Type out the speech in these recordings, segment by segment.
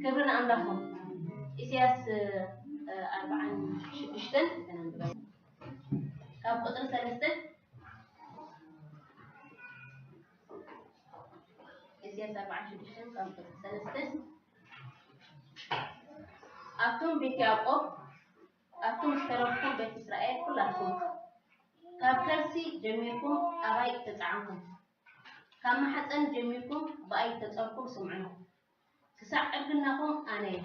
ክብሪ ንኣምላኽኩም። ኢሳያስ ኣርባዓን ሽዱሽተን ክነንብበ። ካብ ቁፅሪ ሰለስተ፣ ኢሳያስ ኣርባዓን ሽዱሽተን ካብ ቁፅሪ ሰለስተ፣ ኣቱም ቤት ያዕቆብ፣ ኣቱም ዝተረፍኩም ቤት እስራኤል ኩላትኩም፣ ካብ ከርሲ ጀሚርኩም ኣባይ ተጻዕንኩም፣ ካብ ማሕፀን ጀሚርኩም ብኣይ ተጸርኩም ስምዑኒ። ክሳዕ ዕርግናኹም ኣነ እየ፣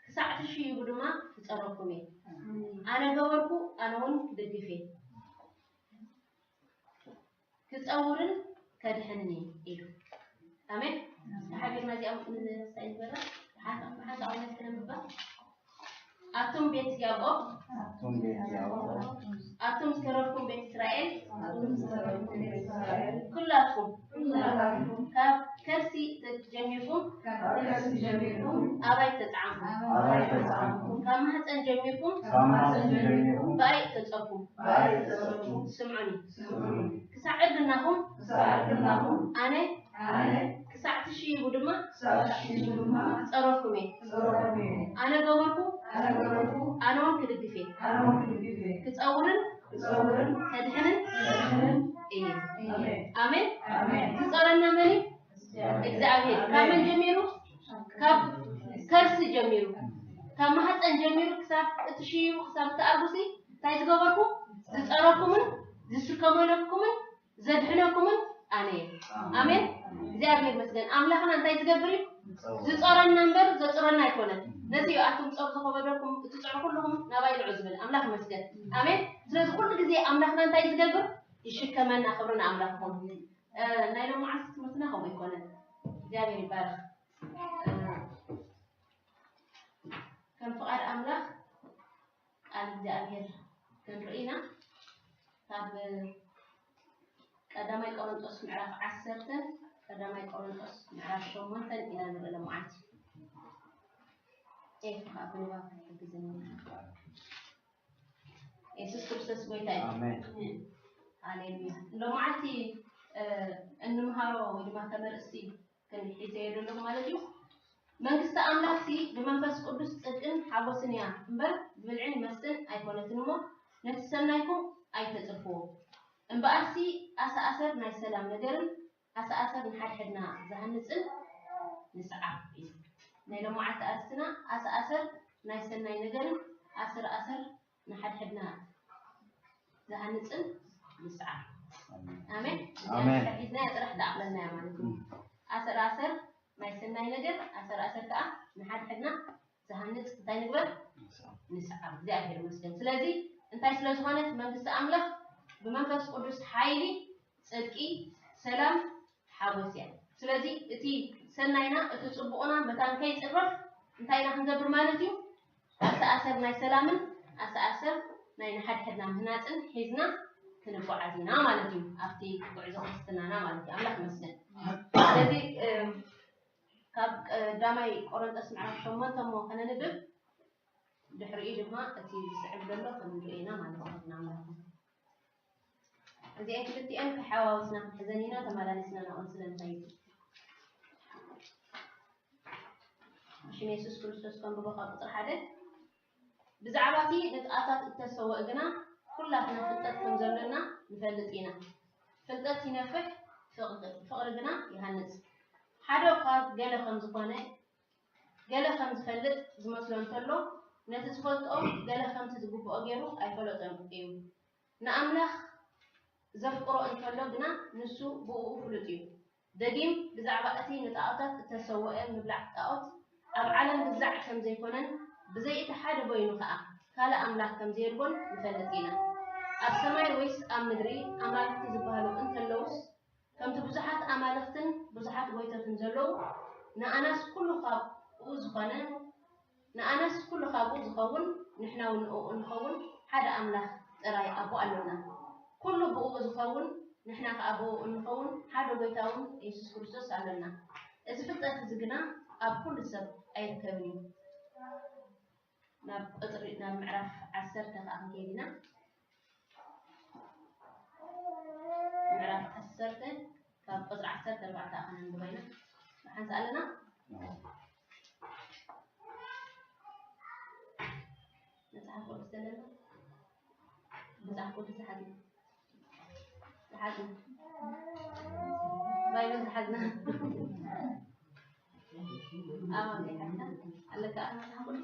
ክሳዕ ትሽይቡ ድማ ክጸረኩም እየ። ኣነ ገበርኩ፣ ኣነ እውን ክድግፍ እየ። ክጸውርን ከድሕንን እዩ ኢሉ። ኣሜን። ሓቢርና እዚኣ እንታይ ዝበለ ሓንሳብ ዓይነት ክነንብባ። ኣቱም ቤት ያዕቆብ፣ ኣቱም ቤት ያዕቆብ፣ ኣቱም ዝተረፍኩም ቤት እስራኤል፣ ኣቱም ዝተረፍኩም ቤት እስራኤል፣ ኩላትኩም፣ ኩላትኩም፣ ካብ ከርሲ ጀሚርኩም፣ ካብ ከርሲ ጀሚርኩም፣ ኣባይ ተጻዕንኩም፣ ኣባይ ተጻዕንኩም፣ ካብ ማህፀን ጀሚርኩም፣ ካብ ማህፀን ጀሚርኩም፣ ብኣይ ተጸርኩም፣ ብኣይ ተጸርኩም፣ ስምዑኒ፣ ስምዑኒ፣ ክሳዕ ዕርግናኹም፣ ክሳዕ ዕርግናኹም፣ ኣነ፣ ኣነ፣ ክሳዕ ትሽይቡ ድማ፣ ክሳዕ ትሽይቡ ድማ፣ ክጸረፍኩም እየ። ክጸረፍኩም እየ። ኣነ ገበርኩ፣ ኣነ ገበርኩ፣ ኣነ እውን ክድግፍ እየ። ኣነ እውን ክድግፍ እየ። ክጸውርን፣ ክጸውርን፣ ከድሕንን፣ ከድሕንን እየ። ኣሜን። ኣሜን። ዝጸረና መን እዩ? እግዚኣብሔር። ካብ መን ጀሚሩ? ካብ ከርሲ ጀሚሩ፣ ካብ ማህፀን ጀሚሩ ክሳብ እትሽይቡ፣ ክሳብ እትኣርጉሲ እንታይ ዝገበርኩ? ዝጸረኩምን ዝስከመለኩምን ዘድሕነኩምን ኣነ እየ። ኣሜን። እግዚኣብሔር ይመስገን። ኣምላኽና እንታይ ዝገብር እዩ? ዝጾረና እምበር ዘጽረና ኣይኮነን። ነዚ እዩ ኣቱም ጾር ዝኸበደኩም እትጽዕሩ ኩልኹም ናባይ ልዑ ዝብል ኣምላኽ ይመስገን። ኣሜን። ስለዚ ኩሉ ግዜ ኣምላኽና እንታይ ዝገብር? ይሽከመና። ክብሪ ንኣምላኽ ይኹን። እ፣ ናይ ሎማዓንቲ ትምህርትና ከምኡ ኣይኮነን። እግዚኣብሔር ይባረኽ። እ፣ ከም ፍቓድ ኣምላኽ ቃል እግዚኣብሔር ክንርኢ ኢና። ካብ ቀዳማይ ቆሮንጦስ ምዕራፍ ዓሰርተ፣ ቀዳማይ ቆሮንጦስ ምዕራፍ ሸሞንተን ኢና ንርኢ ሎማዓንቲ። ኤፍ ካብ ንባብ ክትሕግዘኒ። የሱስ ክርስቶስ ጎይታ እዩ። ኣሜን። ሃሌሉያ። ሎማዓንቲ፣ እ፣ እንምሃሮ ወይ ድማ ከም ኣርእስቲ ክንሒዘዮ ዘለኹ ማለት እዩ። መንግስቲ ኣምላኽሲ ብመንፈስ ቅዱስ ጽድቅን ሓጎስን እያ እምበር ብብልዕን መስተን ኣይኮነትን እሞ ነቲ ሰናይኩም ኣይተጽርፍዎ። እምበኣርሲ ኣሰኣሰር ናይ ሰላም ነገርን ኣሰኣሰር ንሓድሕድና ዝሃንጽን ንስዓብ እዩ። ናይ ሎማዓንቲ ኣርእስትና ኣሰኣሰር ናይ ሰናይ ነገርን ኣሰር ኣሰር ንሓድሕድና ዝሃንጽን ንስዓብ። ኣሜን። ኣሜን። ሒዝናያ ጥራሕ ዝኣኽለናያ ማለት እዩ። ኣሰር ኣሰር ናይ ሰናይ ነገር፣ ኣሰር ኣሰር ከኣ ንሓድሕድና ዝሃንጽ እንታይ ንግበር? ንስዓብ። እግዚኣብሔር ይመስገን። ስለዚ እንታይ ስለ ዝኾነት መንግስቲ ኣምላኽ ብመንፈስ ቅዱስ ሓይሊ፣ ጽድቂ፣ ሰላም፣ ሓጎስ እያ። ስለዚ እቲ ሰናይና፣ እቲ ጽቡቕና መታን ከይጽረፍ እንታይ ኢና ክንገብር ማለት እዩ? ኣሰኣሰር ናይ ሰላምን ኣሰኣሰር ናይ ንሓድሕድና ምህናጽን ሒዝና ክንጓዓዝ ኢና ማለት እዩ። ኣብቲ ጉዕዞ ክርስትናና ማለት እዩ። ኣምላኽ ይመስገን። ስለዚ፣ እ፣ ካብ ቀዳማይ ቆሮንቶስ ምዕራፍ ሸሞንተ እሞ ከነንብብ፣ ድሕሪኡ ድማ እቲ ዝስዕብ ዘሎ ክንርኢ ኢና ማለት እዩ። ናምላኹም እዚአን ክልቲአን ተሓዋዊስና ክንሕዘን ኢና፣ ተመላሊስና ናብኦም ስለ ንኸይድ። ሽም የሱስ ክርስቶስ ከንብቦ ካብ ቁጽሪ ሓደ። ብዛዕባ እቲ ንጥኣታት እተሰወእ ግና ኩላትና ፍልጠት ከም ዘሎና ንፈልጥ ኢና። ፍልጠት ይነፍሕ፣ ፍቕሪ፣ ፍቕሪ ግና ይሃንጽ። ሓደ እኳ ገለ ከም ዝኾነ፣ ገለ ከም ዝፈልጥ ዝመስሎ እንተሎ፣ ነቲ ዝፈልጦ ገለ ከምቲ ዝግብኦ ገይሩ ኣይፈለጦን እዩ። ንኣምላኽ ዘፍቅሮ እንተሎ ግና ንሱ ብእኡ ፍሉጥ እዩ። ደጊም ብዛዕባ እቲ ንጣኦታት እተሰወአ ምብላዕ ጣኦት ኣብ ዓለም ግዛዕ ከም ዘይኮነን ብዘይ እቲ ሓደ በይኑ ከኣ ካልእ ኣምላኽ ከም ዘየልቦን ንፈልጥ ኢና። ኣብ ሰማይ ወይስ ኣብ ምድሪ ኣማልኽቲ ዝበሃሉ እንተለዉስ፣ ከምቲ ብዙሓት ኣማልኽትን ብዙሓት ጎይቶትን ዘለዉ፣ ንኣናስ ኩሉ ካብኡ ዝኾነ፣ ንኣናስ ኩሉ ካብኡ ዝኸውን፣ ንሕና እውን ንእኡ እንኸውን ሓደ ኣምላኽ ጥራይ ኣቦ ኣሎና። ኩሉ ብእኡ ዝኸውን፣ ንሕና ከኣ ብእኡ እንኸውን ሓደ ጎይታ እውን የሱስ ክርስቶስ ኣሎና። እዚ ፍልጠት እዚ ግና ኣብ ኩሉ ሰብ ኣይርከብን እዩ። ናብ ቁጽሪ፣ ናብ ምዕራፍ ዓሰርተ ከኣ ክንከይድ ኢና። ምዕራፍ ዓሰርተ ካብ ቁጽሪ ዓሰርተ ኣርባዕተ ከነንብቦ ኢና። ብሓንሳእ ኣለና? መጽሓፍ ቅዱስ ዘለና? መጽሓፍ ቅዱስ ዝሓዝና? ዝሓዝና? ባይብል ዝሓዝና? ኣዎ፣ ዘይሓዝና? ኣለካ መጽሓፍ ቅዱስ?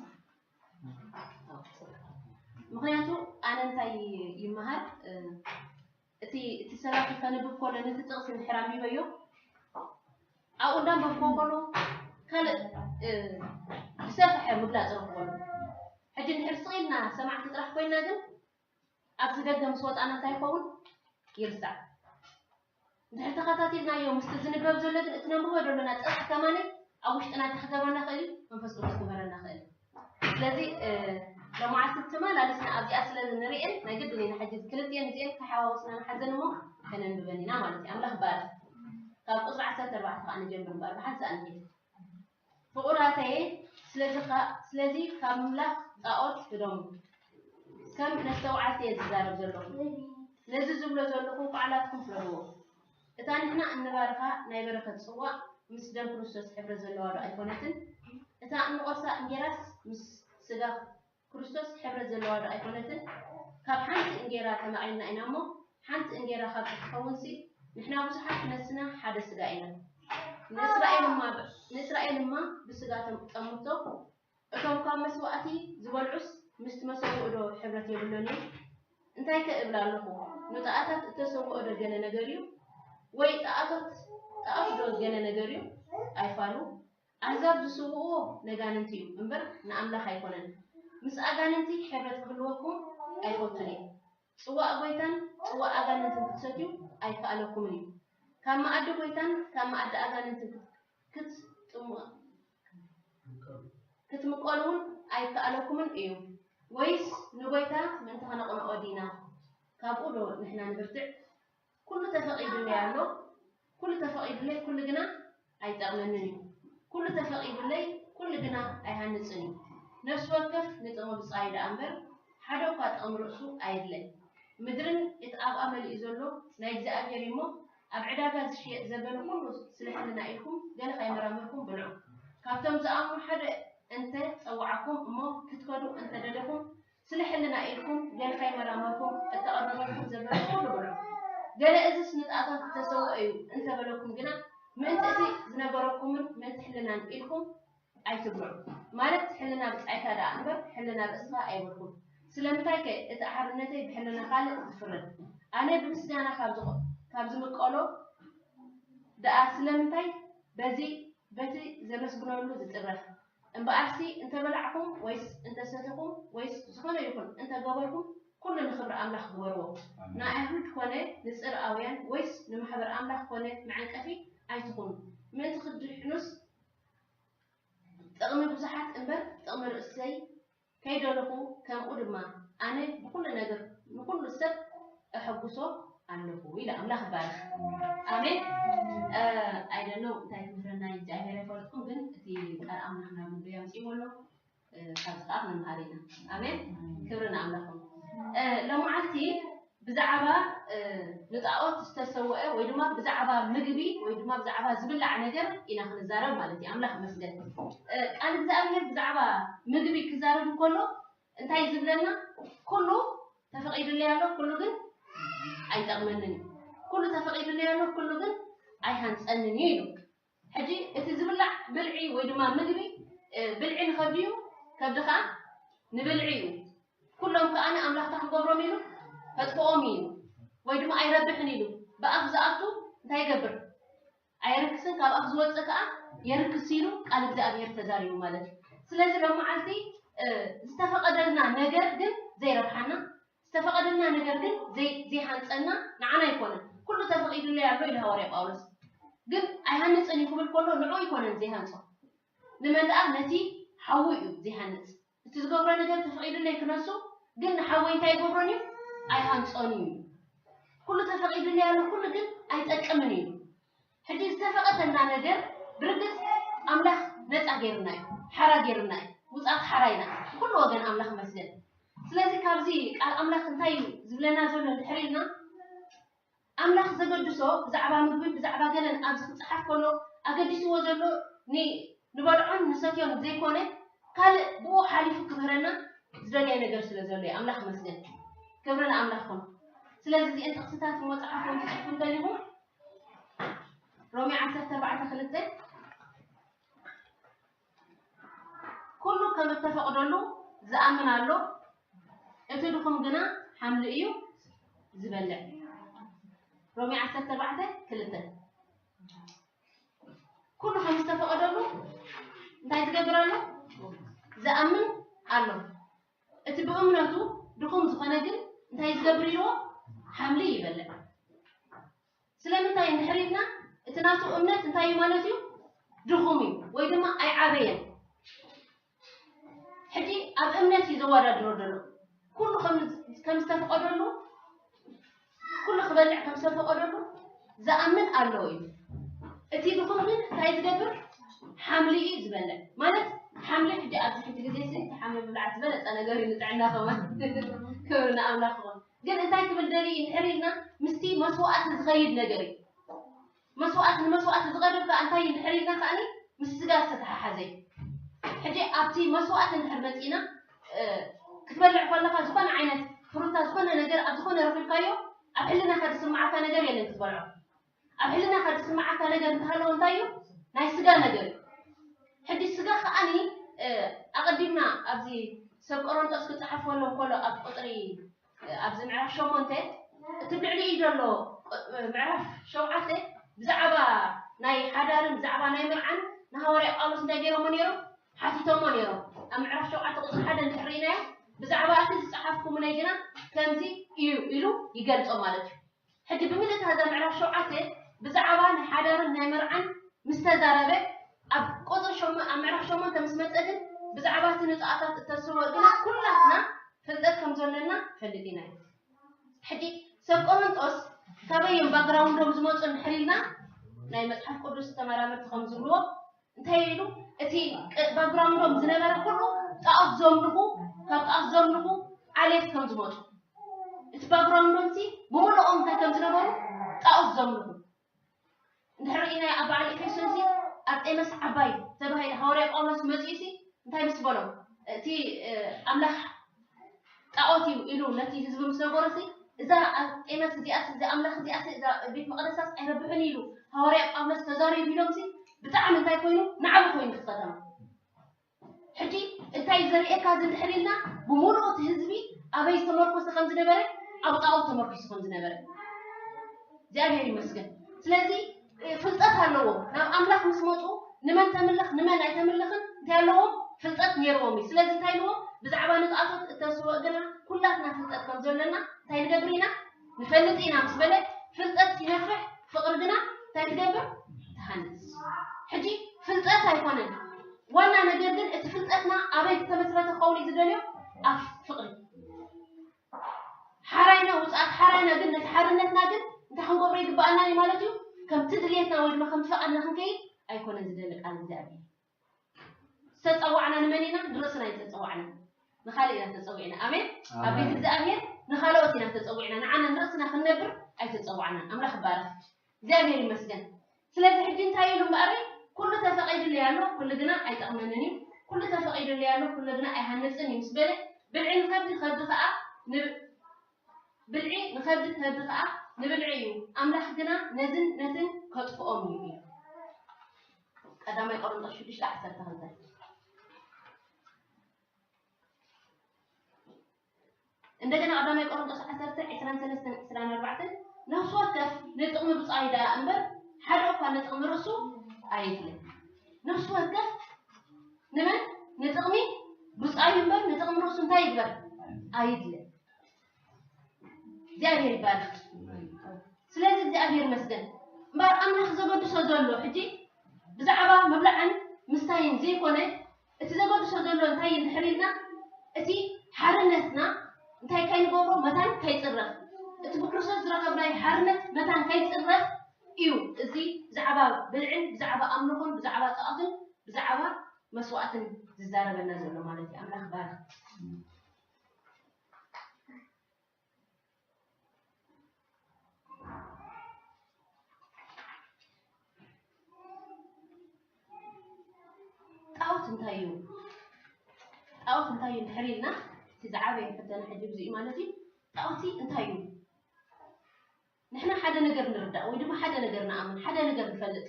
ምኽንያቱ ኣነ እንታይ ይመሃር፣ እ፣ እቲ እቲ ሰላቱ ከንብብ ከሎ ነቲ ጥቕሲ እንድሕር ኣንቢበዮ፣ ኣብኡ እንዳንበብኩዎ ከሎ ካልእ፣ እ፣ ዝሰፍሐ ምግላጽ ረኽበሉ። ሕጂ እንድሕር ስቕ ኢልና ሰማዕቲ ጥራሕ ኮይና ግን ኣብዚ ደገ ምስ ወጻና እንታይ ይኸውን? ይርሳዕ። እንድሕር ተኸታቲልናዮ ምስቲ ዝንበብ ዘሎ ግን እቲ ነንብቦ ዘለና ጥራሕ ከማኒ ኣብ ውሽጥና እንታይ ክገብረና ይኽእል እዩ? መንፈስ ቅዱስ ክምህረና ይኽእል እዩ። ስለዚ፣ እ፣ ሎማዓልቲ ተመላሊስና ኣብዚኣ ስለ ንርእየን ናይ ግድን ኢና ሕጂ ክልቲኤን እዚኤን ተሓዋውስና ንሓዘን እሞ ከነንብበን ኢና ማለት እዩ። ኣምላኽ ይባረክ። ካብ ቁጽሪ ዓሰርተ ኣርባዕተ ከዓ ንጀምር እምበር ብሓንሳእ ንሄድ። ፍቑራተየ፣ ስለዚ ኻ-፣ ስለዚ ካብ ምምላኽ ጣኦት ህደሙ። ከም ነስተውዓልቲ እየ ዝዛረብ ዘለኹ። ነዚ ዝብሎ ዘለኹ ባዕላትኩም ፍረድዎ። እታ ንሕና እንባርኻ ናይ በረኸት ጽዋእ ምስ ደም ክርስቶስ ሕብረት ዘለዋ ዶ ኣይኮነትን? እታ እንቖርሳ እንጌራስ ምስ ስጋ ክርስቶስ ሕብረት ዘለዋ ዶ ኣይኮነትን? ካብ ሓንቲ እንጌራ ተማቒልና ኢና እሞ፣ ሓንቲ እንጌራ ካብ ትትኸውንሲ፣ ንሕና ብዙሓት ነስና ሓደ ስጋ ኢና። ንእስራኤልማ፣ ንእስራኤልማ ብስጋ ተም-፣ ጠምቶ፣ እቶም ካብ መስዋእቲ ዝበልዑስ ምስቲ መሰውኡ ዶ ሕብረት የብሎን እዩ? እንታይ ከ እብል ኣለኹ? ንጣኣታት እተሰውኦ ዶ ገለ ነገር እዩ? ወይ ጣኣቶት፣ ጣኦት ዶ ገለ ነገር እዩ? ኣይፋሉ። ኣህዛብ ዝስውእዎ ነጋንንቲ እዩ እምበር ንኣምላኽ ኣይኮነን። ምስ ኣጋንንቲ ሕብረት ክህልወኩም ኣይፈቱን እየ። ጽዋእ ጎይታን ጽዋእ ኣጋንንትን ክትሰትዩ ኣይከኣለኩምን እዩ። ካብ መኣዲ ጎይታን ካብ መኣዲ ኣጋንንትን ክት-፣ ክትጥሙ-፣ ክትምቀሉ እውን ኣይከኣለኩምን እዩ። ወይስ ንጎይታ ምእንቲ ከነቕንኦ ዲና? ካብኡ ዶ ንሕና ንብርትዕ? ኩሉ ተፈቒዱለይ ኣሎ፣ ኩሉ ተፈቒዱለይ፣ ኩሉ ግና ኣይጠቕመንን እዩ። ኩሉ ተፈቒዱለይ፣ ኩሉ ግና ኣይሃንጽን እዩ። ነፍሲ ወከፍ ንጥቕሚ ብጻዩ ደኣ እምበር፣ ሓደ እኳ ጥቕሚ ርእሱ ኣየድልን። ምድርን እቲ ኣብኣ መሊኡ ዘሎ ናይ እግዚኣብሔር እዩ እሞ፣ ኣብ ዕዳጋ ዝሽየጥ ዘበለ ኩሉ ስለ ሕልና ኢልኩም ገለ ከይመራመርኩም ብልዑ። ካብቶም ዝኣምኑ ሓደ እንተ ጸውዓኩም እሞ ክትከዱ እንተ ደለኹም፣ ስለ ሕልና ኢልኩም ገለ ከይመራመርኩም እተቐረበልኩም ዘበለ ኩሉ ብልዑ። ገለ እዝስ ንጣታት ዝተሰውኦ እዩ እንተ በለኩም ግና፣ ምእንቲ እቲ ዝነገረኩምን ምእንቲ ሕልናን ኢልኩም ኣይትብልዑ። ማለት ሕልና ብጻይካ ደኣ እምበር ሕልና ርእስኻ ኣይበልኩን። ስለምንታይ ከ እቲ ሓርነተይ ብሕልና ካልእ ዝፍረድ? ኣነ ብምስጋና ካብ ዝቕ-፣ ካብ ዝምቀሎ ደኣ ስለምንታይ በዚ፣ በቲ ዘመስግነሉ ዝጥረፍ? እምበኣርሲ እንተ በላዕኹም ወይስ እንተ ሰተኹም ወይስ ዝኾነ ይኹን እንተ ገበርኩም፣ ኩሉ ንኽብሪ ኣምላኽ ግበርዎ። ኣሜን። ንኣይሁድ ኮነ ንጽርኣውያን ወይስ ንማሕበር ኣምላኽ ኮነ መዐንቀፊ ኣይትኹኑ። ምእንቲ ክትድሕኑስ ጥቕሚ ብዙሓት እምበር ጥቕሚ ርእሰይ ከይደለኹ፣ ከምኡ ድማ ኣነ ብኹሉ ነገር ንኹሉ ሰብ እሐጉሶ ኣለኹ ኢለ። ኣምላኽ ይባረኽ። ኣሜን። እ፣ I don't know እንታይ ክምህረና እግዚኣብሔር ኣይፈልጥኩም፣ ግን እቲ ቃል ኣምላኽ ናብ ልበይ ኣምፅእዎ ኣሎ። እ፣ ካብዚ ከዓ ክንመሃር ኢና። ኣሜን። ክብሪ ንኣምላኽ ይኹን። እ፣ ሎማዓልቲ ብዛዕባ፣ እ፣ ንጣኦት ዝተሰወአ ወይ ድማ ብዛዕባ ምግቢ ወይ ድማ ብዛዕባ ዝብላዕ ነገር ኢና ክንዛረብ ማለት እዩ። ኣምላኽ ይመስገን። እ፣ ቃል እግዚኣብሔር ብዛዕባ ምግቢ ክዛረብ እንከሎ እንታይ ዝብለና? ኩሉ ተፈቒዱለይ ኣሎ፣ ኩሉ ግን ኣይጠቕመንን እዩ። ኩሉ ተፈቒዱለይ ኣሎ፣ ኩሉ ግን ኣይሃንጸንን እዩ ኢሉ። ሕጂ እቲ ዝብላዕ ብልዒ ወይ ድማ ምግቢ፣ እ፣ ብልዒ ንኸብዲ እዩ፣ ከብዲ ኸዓ ንብልዒ እዩ። ኩሎም ከኣ ንኣምላኽ እንታይ ክገብሮም ኢሉ? ከጥፍኦም ኢሉ። ወይ ድማ ኣይረብሕን ኢሉ። ብኣፍ ዝኣቱ እንታይ ይገብር? ኣይርክስን፣ ካብ ኣፍ ዝወጽእ ከኣ የርክስ ኢሉ ቃል እግዚኣብሔር ተዛሪቡ ማለት እዩ። ስለዚ ሎመዓልቲ፣ እ፣ ዝተፈቐደልና ነገር ግን ዘይረብሓና፣ ዝተፈቐደልና ነገር ግን ዘይ-፣ ዘይሃንጸና ንዓና ኣይኮነን። ኩሉ ተፈቒዱለይ ኣሎ ኢሉ ሃዋርያ ጳውሎስ። ግን ኣይሃንጽን እዩ ክብል ከሎ ንዕኡ ኣይኮነን ዘይሃንጾ። ንመን ደኣ? ነቲ ሓዉ እዩ ዘይሃንጽ። እቲ ዝገብሮ ነገር ተፈቒዱለይ ክነሱ፣ ግን ንሓወይ እንታይ ይገብሮን እዩ? ኣይሃንጾን እዩ። ኩሉ ተፈቒዱለይ ኣሎ፣ ኩሉ ግን ኣይጠቅምን እዩ። ሕጂ ዝተፈቐደልና ነገር ብርግጽ ኣምላኽ ነጻ ገይርና እዩ፣ ሓራ ገይርና እዩ፣ ውጻት ሓራ ኢና። ኩሉ ወገን ኣምላኽ መስገን። ስለዚ ካብዚ ቃል ኣምላኽ እንታይ እዩ ዝብለና ዘሎ እንድሕር ኢልና፣ ኣምላኽ ዘገድሶ ብዛዕባ ምግብን ብዛዕባ ገለን ኣብዚ ክጸሓፍ ከሎ ኣገዲስዎ ዘሎ ኒ-፣ ንበልዖን ንሰትዮን ዘይኮነ ካልእ ብኡ ሓሊፉ ክምህረና ዝደልዮ ነገር ስለ ዘሎ እዩ። ኣምላኽ ይመስገን። ክብሪ ንኣምላኽ ይኹን። ስለዚ እዚአን ጥቕስታት መጽሓፎም ትጽሕፉ እንተሊኹም ሮሜ ዓሰርተ ኣርባዕተ ክልተ ኩሉ ከም እተፈቕደሉ ዝኣምን ኣሎ፣ እቲ ድኹም ግና ሓምሊ እዩ ዝበልዕ። ሮሜ ዓሰርተ ኣርባዕተ ክልተ ኩሉ ከም ዝተፈቐደሉ እንታይ ዝገብር ኣሎ? ዝኣምን ኣሎ። እቲ ብእምነቱ ድኹም ዝኾነ ግን እንታይ ዝገብር ኢልዎ? ሓምሊ ይበልዕ። ስለምንታይ እንድሕር ኢልና እቲ ናቱ እምነት እንታይ እዩ ማለት እዩ? ድኹም እዩ ወይ ድማ ኣይዓበየን። ሕጂ ኣብ እምነት እዩ ዘወዳድሮ ዘሎ። ኩሉ ከም ዝተፈቐደሉ ኩሉ ክበልዕ ከም ዝተፈቐደሉ ዝኣምን ኣለዉ እዩ። እቲ ድኹም ግን እንታይ ዝገብር? ሓምሊ እዩ ዝበልዕ። ማለት ሓምሊ ሕጂ ኣብዚ ሕጂ ግዜ ሲ እቲ ሓምሊ ምብላዕ ዝበለፀ ነገር እዩ ንጥዕና ከማን ክብሪ ንኣምላኽ ይኹን። ግን እንታይ ክብል ደሊ እንድሕር ኢልና ምስቲ መስዋእቲ ዝኸይድ ነገር እዩ። መስዋእቲ ንመስዋእቲ ዝቐርብ ከዓ እንታይ እንድሕር ኢልና ከዓኒ ምስ ስጋ ዝተተሓሓዘ እዩ። ሕጂ ኣብቲ መስዋእቲ እንድሕር መፂእና ክትበልዕ ከለካ ዝኾነ ዓይነት ፍሩታ ዝኾነ ነገር ኣብ ዝኾነ ረኺብካዮ ኣብ ሕልናካ ዝስምዓካ ነገር የለን ክትበልዖ። ኣብ ሕልናካ ዝስምዓካ ነገር እንተሃለወ እንታይ እዩ? ናይ ስጋ ነገር እዩ። ሕጂ ስጋ ከዓኒ ኣቐዲምና ኣብዚ ሰብ ቆሮንጦስ ክፅሓፍ ከሎ ከሎ ኣብ ቁፅሪ ኣብዚ ምዕራፍ ሸሞንተ እቲ ልዕሊኡ ዘሎ ምዕራፍ ሸውዓተ ብዛዕባ ናይ ሓዳርን ብዛዕባ ናይ ምርዓን ንሃዋርያ ጳውሎስ እንታይ ገይሮሞ ነይሮም? ሓቲቶሞ ነይሮም። ኣብ ምዕራፍ ሸውዓተ ቁፅሪ ሓደ እንድሕር ርኢናዮ ብዛዕባ እቲ ዝፀሓፍኩምለይ ግና ከምዚ እዩ ኢሉ ይገልፆ ማለት እዩ። ሕጂ ብምልእታ እዛ ምዕራፍ ሸውዓተ ብዛዕባ ናይ ሓዳርን ናይ መርዓን ምስ ተዛረበ ኣብ ቁፅሪ ሸሞ ኣብ ምዕራፍ ሸሞንተ ምስ መፀ ግን ብዛዕባ እቲ ንጥኣታት እተስርወ ግና ኩላትና ፍልጠት ከም ዘለና ፈልጥ ኢና። ሕጂ ሰብ ቆሮንጦስ ካበይ እዮም ባግራውንዶም ዝመፁ እንድሕር ኢልና ናይ መፅሓፍ ቅዱስ ተመራመርቲ ከም ዝብልዎ እንታይ ኢሉ እቲ ባግራውንዶም ዝነበረ ኩሉ ጣዖት ዘምልኹ ካብ ጣዖት ዘምልኹ ዓሌት ከም ዝመፁ እቲ ባግራውንዶም ሲ ብምልኦም እንታይ ከም ዝነበሩ ጣዖት ዘምልኹ እንድሕር ርኢናዮ ኣብ በዓል ኤፌሶን ሲ ኣርጤመስ ዓባይ ተባሂለ ሃዋርያ ጳውሎስ መፂኡ ሲ እንታይ ምስ በሎም እቲ ኣምላኽ ጣዖት እዩ ኢሉ ነቲ ህዝቢ ምስ ነገሮ ሲ እዛ ኣርጤመስ እዚኣስ እዚ ኣምላኽ እዚኣስ እዛ ቤት መቕደሳስ ኣይረብሕን ኢሉ ሃዋርያ ጳውሎስ ተዛሪቡ ኢሎም ሲ ብጣዕሚ እንታይ ኮይኑ ንዓቢ ኮይኑ እቲ ከተማ ሕጂ እንታይ ዘርእየካ እዚ እንድሕር ኢልና ብምሉእ እቲ ህዝቢ ኣበይ ዝተመርኮሰ ከም ዝነበረ ኣብ ጣዖት ተመርኪሱ ከም ዝነበረ እግዚኣብሔር ይመስገን ስለዚ ፍልጠት ኣለዎም ናብ ኣምላኽ ምስ መፁ ንመን ተምልኽ ንመን ኣይተምልኽን እንታይ ኣለዎም ፍልጠት ነይርዎም እዩ ስለዚ እንታይ ኢልዎም ብዛዕባ ንጣዖት እተስርወ ግና ኩላትና ፍልጠት ከም ዘለና እንታይ ንገብር ኢና ንፈልጥ ኢና ምስ በለ ፍልጠት ይነፍሕ ፍቕሪ ግና እንታይ ትገብር ትሃንፅ ሕጂ ፍልጠት ኣይኮነን ዋና ነገር ግን እቲ ፍልጠትና ኣበይ ዝተመስረተ ክኸውን እዩ ዝደልዮ ኣብ ፍቕሪ ሓራይና ውፅኣት ሓራይና ግን ነቲ ሓርነትና ግን እንታይ ክንገብሮ ይግባኣና እዩ ማለት እዩ ከምቲ ድልየትና ወይ ድማ ከምቲ ፈቓድና ክንከይድ ኣይኮነን ዝደሊ ቃል እግዚኣብሔር ዝተፀዋዕና ንመን ኢና ንርእስና እዩ ዝተፀዋዕና ንካልእ ኢና ተፀዊዕና ኣሜን ኣብ ቤት እግዚኣብሔር ንካልኦት ኢና ተፀዊዕና ንዓና ንርእስና ክንነብር ኣይተፀዋዕናን ኣምላኽ ይባረክ እግዚኣብሔር ይመስገን ስለዚ ሕጂ እንታይ ኢሉ እምበኣረይ ኩሉ ተፈቒዱለይ ኣሎ ኩሉ ግና ኣይጠቕመንን እዩ ኩሉ ተፈቒዱለይ ኣሎ ኩሉ ግና ኣይሃንፅን እዩ ምስ በለ ብልዒ ንኸብዲ ከብዲ ከዓ ብልዒ ንኸብዲ ከብዲ ከዓ ንብልዒ እዩ ኣምላኽ ግና ነዝን ነትን ከጥፍኦም እዩ ኢሉ ቀዳማይ ቆሮንጦስ ሽዱሽተ ዓሰርተ ክልተ እንደገና ቀዳማይ ቆሮንጦስ ዓሰርተ ዕስራን ሰለስተን ዕስራን ኣርባዕተን ነፍሲ ወከፍ ንጥቕሚ ብፃይ ደኣ እምበር ሓደ እኳ ንጥቕሚ ርእሱ ኣየድልን ነፍሲ ወከፍ ንመን ንጥቕሚ ብፃዩ እምበር ንጥቕሚ ርእሱ እንታይ ይግበር ኣይድልን እግዚኣብሔር ይባረክ ስለዚ እግዚኣብሔር ይመስገን እምበር ኣምላኽ ዘገድሶ ዘሎ ሕጂ ብዛዕባ ምብላዕን ምስታይን ዘይኮነ እቲ ዘገድሶ ዘሎ እንታይ እንድሕር ኢልና እቲ ሓርነትና እንታይ ከይንገብሮ መታን ከይፅረፍ እቲ ብክርስቶስ ዝረኸብናዮ ሓርነት መታን ከይፅረፍ እዩ እዚ ብዛዕባ ብልዕን ብዛዕባ ኣምልኾን ብዛዕባ ጣዖትን ብዛዕባ መስዋእትን ዝዛረበና ዘሎ ማለት እዩ ኣምላኽ ባርክ ጣዖት እንታይ እዩ ጣዖት እንታይ እዩ እንድሕር ኢልና እቲ ዝዓበየ ፈተና ሕጂ ብዙ ማለት እዩ። ጣዖቲ እንታይ እዩ? ንሕና ሓደ ነገር ንርዳእ ወይ ድማ ሓደ ነገር ንኣምን፣ ሓደ ነገር ንፈልጥ።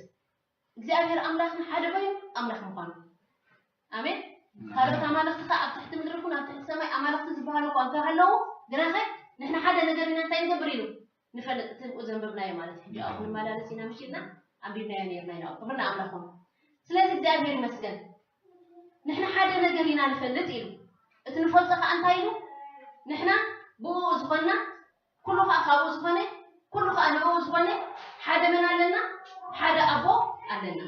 እግዚኣብሔር ኣምላኽና ሓደ ኮይኑ ኣምላኽ ምዃኑ። ኣሜን። ካልኦት ኣማልኽቲ ከኣ ኣብ ትሕቲ ምድሪ ይኹን ኣብ ትሕቲ ሰማይ ኣማልኽቲ ዝበሃሉ እኳ እንተሃለዉ፣ ግናኸ ንሕና ሓደ ነገር ኢና እንታይ ንገብር ኢሉ ንፈልጥ፣ እቲ ብኡ ዘንበብናዮ ማለት እዩ። ሕጂ ኣብኡ ክንመላለስ ኢና ምሽ ኢልና ኣንቢብናዮ ነይርና ኢና። ክብሪ ንኣምላኽ ይኹን። ስለዚ እግዚኣብሔር ይመስገን። ንሕና ሓደ ነገር ኢና ንፈልጥ ኢሉ። እቲ ንፈልጦ ከኣ እንታይ ኢሉ? ንሕና ብኡ ዝኾንና፣ ኩሉ ከኣ ካብኡ ዝኾነ፣ ኩሉ ከኣ ንብኡ ዝኾነ ሓደ መን ኣለና? ሓደ ኣቦ ኣለና።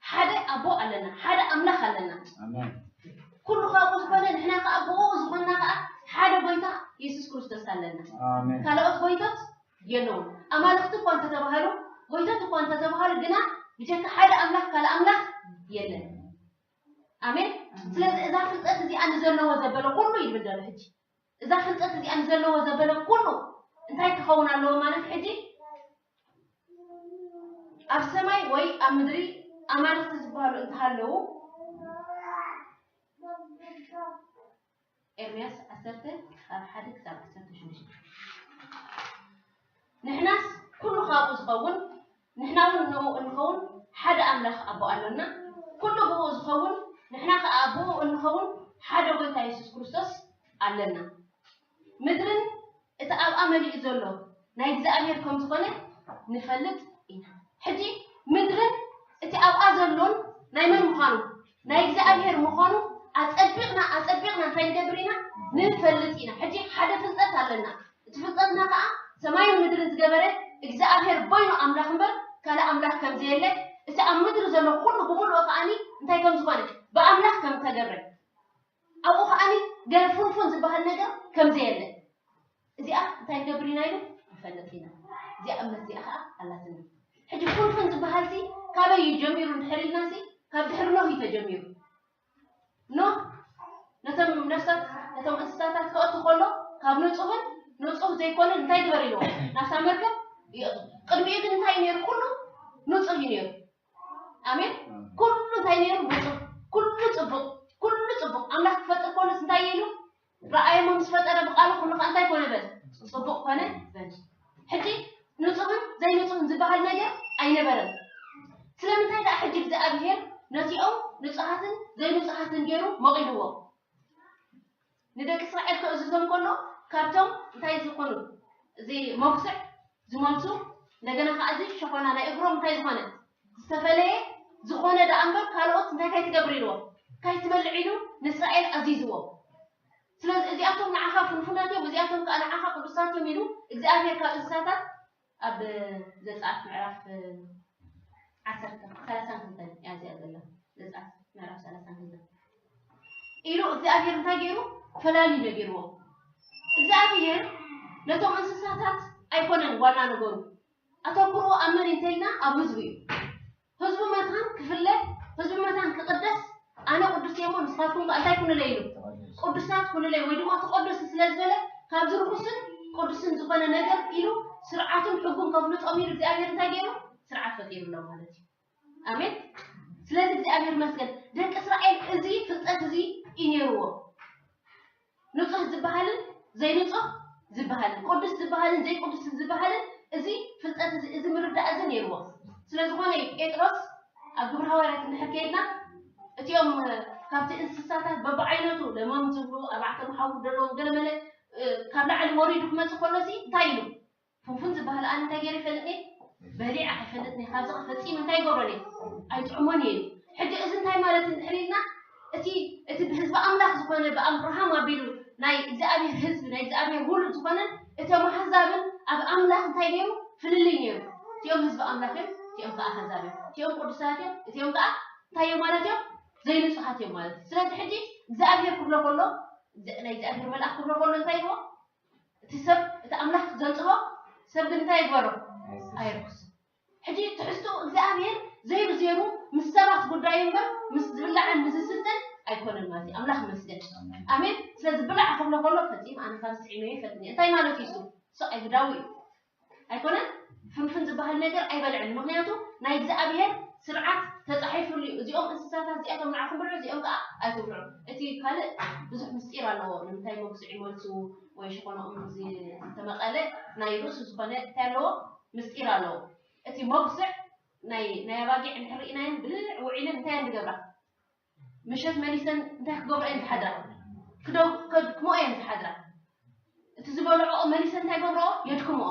ሓደ ኣቦ ኣለና። ሓደ ኣምላኽ ኣለና። ኣሜን። ኩሉ ካብኡ ዝኾነ፣ ንሕና ከኣ ብኡ ዝኾንና ከኣ ሓደ ጎይታ የሱስ ክርስቶስ ኣለና። ኣሜን። ካልኦት ጎይቶት የለውን። ኣማልኽቲ እኳ እንተተባሃሉ፣ ጎይቶት እኳ እንተተባሃሉ፣ ግና ብጀካ ሓደ ኣምላኽ ካልእ ኣምላኽ የለን። ኣሜን። ስለዚ እዛ ፍልጠት እዚኣ ንዘለዎ ዘበለ ኩሉ ይብል ዘሎ ሕጂ። እዛ ፍልጠት እዚኣ ንዘለዎ ዘበለ ኩሉ እንታይ ክኸውን ኣለዎ ማለት ሕጂ? ኣብ ሰማይ ወይ ኣብ ምድሪ ኣማልኽቲ ዝበሃሉ እንተሃለዉ፣ ኤርምያስ ዓሰርተ ካብ ሓደ ክሳብ ዓሰርተ ሽዱሽተ። ንሕናስ ኩሉ ካብኡ ዝኸውን፣ ንሕና እውን ንኡ እንኸውን ሓደ ኣምላኽ ኣቦ ኣሎና። ኩሉ ብኡ ዝኸውን፣ ንሕና ከኣ ብኡ እንኸውን ሓደ ጎይታ የሱስ ክርስቶስ ኣለና። ምድርን እቲ ኣብኣ መሊኡ ዘሎ ናይ እግዚኣብሔር ከም ዝኾነ ንፈልጥ ኢና። ሕጂ ምድርን እቲ ኣብኣ ዘሎን ናይ መን ምዃኑ? ናይ እግዚኣብሔር ምዃኑ ኣጸቢቕና፣ ኣጸቢቕና እንታይ ንገብር ኢና? ንፈልጥ ኢና። ሕጂ ሓደ ፍልጠት ኣለና። እቲ ፍልጠትና ከኣ ሰማይን ምድርን ዝገበረ እግዚኣብሔር በይኑ ኣምላኽ እምበር ካልእ ኣምላኽ ከም ዘየለ፣ እቲ ኣብ ምድሪ ዘሎ ኩሉ ብምሉኡ ከኣኒ እንታይ ከም ዝኾነ? ብኣምላኽ ከም እተገብረ፣ ኣብኡ ከኣኒ ገለ ፍንፉን ዝበሃል ነገር ከም ዘየለ። እዚኣ እንታይ ንገብር ኢና ኢሉ ንፈልጥ ኢና። እዚኣ እምነት እዚኣ ከኣ ኣላትና። ሕጂ ፍንፉን ዝበሃልሲ ካበይ እዩ ጀሚሩ እንድሕር ኢልናሲ፣ ካብ ድሕሪ ኖህ እዩ ተጀሚሩ። ኖህ ነቶም ነፍሳት፣ ነቶም እንስሳታት ከእቱ ከሎ፣ ካብ ንጹህን ንጹህ ዘይኮነን እንታይ ግበር ኢልዎ? ናብታ መርከብ ይእቱ። ቅድሚኡ ግን እንታይ እዩ ነይሩ? ኩሉ ንጹህ እዩ ነይሩ። ኣሜን። ኩሉ እንታይ ነይሩ? ንጹህ። ኩሉ ጽቡቕ። ኩሉ ጽቡቕ። ኣምላኽ ክፈጥር ከሎስ እንታይ ኢሉ? ረኣዮሞ ምስ ፈጠረ ብቃሉ ኩሉ ከኣ እንታይ ኮነ በል? ጽቡቕ ኮነ በል። ሕጂ ንጹህን ዘይንጹህን ዝበሃል ነገር ኣይነበረን። ስለምንታይ ደኣ ሕጂ እግዚኣብሔር ነቲኦም ንጹሃትን ዘይንጹሃትን ገይሩ መቒልዎም? ንደቂ እስራኤል ክእዝዞም ከሎ ካብቶም እንታይ ዝኾኑ? እዚ መጉስዕ ዝመልሱ፣ እንደገና ከኣ እዚ ሸኾና ናይ እግሮም እንታይ ዝኾነ? ዝተፈለየ ዝኾነ ደኣ እምበር ካልኦት እንታይ ካይትገብር ኢልዎ? ካይትበልዕ ኢሉ ንእስራኤል ኣዚዝዎ። ስለዚ እዚኣቶም ንዓኻ ፍንፉናት እዮም፣ እዚኣቶም ከኣ ንዓኻ ቅዱሳት እዮም ኢሉ እግዚኣብሔር ካብ እንስሳታት ኣብ ዘጸኣት ምዕራፍ ዓሰርተ፣ ሰላሳን ክልተን እያ እዚኣ ዘላ። ዘጸኣት ምዕራፍ ሰላሳን ክልተን ኢሉ እግዚኣብሔር እንታይ ገይሩ? ፈላልዩ ነጊርዎ። እግዚኣብሔር ነቶም እንስሳታት ኣይኮነን ዋና ነገሩ። ኣተኩርኡ ኣብ መን እንተኢልና ኣብ ህዝቡ እዩ። ህዝቡ መታን ክፍለ፣ ህዝቡ መታን ክቕደስ፣ ኣነ ቅዱስ እየ እሞ ንስኻትኩም ከ እንታይ ኩኑለይ ኢሉ? ቅዱሳት ኩኑለይ ወይ ድማ ተቐደሱ ስለ ዝበለ ካብዚ ርኹስን ቅዱስን ዝኾነ ነገር ኢሉ ስርዓቱን ሕጉን ከፍልጦም ኢሉ እግዚኣብሔር እንታይ ገይሩ? ስርዓት ፈጢሩሎም ማለት እዩ። ኣሜን። ስለዚ እግዚኣብሔር ይመስገን ደቂ እስራኤል እዚ ፍልጠት እዚ እዩ ነይርዎ። ንጹህ ዝበሃልን ዘይንጹህ ዝበሃልን፣ ቅዱስ ዝበሃልን ዘይቅዱስ ዝበሃልን እዚ ፍልጠት እዚ፣ እዚ ምርዳእ እዚ ነይርዎ። ስለ ዝኾነ እዩ ጴጥሮስ ኣብ ግብሪ ሃዋርያት እንድሕር ከይድና እቲኦም ካብቲ እንስሳታት በብዓይነቱ ለመም ዝብሉ ኣርባዕተ መሓውር ዘለዎም ገለመለ ካብ ላዕሊ ወሪዱ ክመጽእ ከሎሲ እንታይ ኢሉ? ፍንፉን ዝበሃል ኣነ እንታይ ገይረ ይፈልጥ እየ? በሊዐ ኣይፈልጥን እየ። ካብዚ ፈጺመ እንታይ ይገብሮን እየ? ኣይጥዕሞን እየ። ሕጂ እዚ እንታይ ማለት እንድሕር ኢልና እቲ እቲ ብህዝቢ ኣምላኽ ዝኾነ ብኣብርሃም ኣቢሉ ናይ እግዚኣብሔር ህዝቢ ናይ እግዚኣብሔር ውሉድ ዝኾነ እቶም ኣህዛብን ኣብ ኣምላኽ እንታይ ነይሩ? ፍልልይ ነይሩ። እቲኦም ህዝቢ ኣምላኽ እዮም፣ እቲኦም ከዓ ኣህዛብ እዮም። እቲኦም ቅዱሳት እዮም፣ እቲኦም ከዓ እንታይ እዮም ማለት እዮም? ዘይንጹሃት እዮም ማለት እዩ። ስለዚ ሕጂ እግዚኣብሔር ክብሎ ከሎ ናይ እግዚኣብሔር መልኣኽ ክብሎ ከሎ እንታይ ይብሎ? እቲ ሰብ እቲ ኣምላኽ ዘንጽሆ ሰብ ግን እንታይ ይግበሮ? ኣይርክሶ። ሕጂ ትሕዝቶ እግዚኣብሔር ዘይሩ ዘይሩ ምስ ሰባት ጉዳይ እምበር ምስ ዝብላዕን ምስ ዝስተን ኣይኮነን ማለት እዩ። ኣምላኽ ይመስገን። ኣሜን። ስለዚ ብላዕ ክብሎ ከሎ ፈጺሙ ኣነ ካብ ስዒመ ይፈልጥኒ እንታይ ማለት እዩ? እሱ እሱ ኣይሁዳዊ እዩ። ኣይኮነን። ፍንፍን ዝበሃል ነገር ኣይበልዕን። ምክንያቱ ናይ እግዚኣብሔር ስርዓት ተጻሒፉሉ እዩ። እዚኦም እንስሳታት እዚኣቶም ንዓኹም ብልዑ፣ እዚኦም ከኣ ኣይትብልዑ። እቲ ካልእ ብዙሕ ምስጢር ኣለዎ። ንምንታይ መጉስዕ ይመልሱ ወይ ሽኾኖኦም ዝተመቐለ ናይ ርእሱ ዝኾነ እንታይ ኣለዎ? ምስጢር ኣለዎ። እቲ መጉስዕ ናይ ናይ ኣባጊዕ እንድሕር ርኢናየን ብልዕ ውዒለን እንታይ እየን ዝገብራ? ምሸት መሊሰን እንታይ ክገብሮ እየን ዝሓድራ? ክደው ከድክሞ እየን ዝሓድራ። እቲ ዝበልዕኦ መሊሰን እንታይ ገብርኦ? የድክምኦ።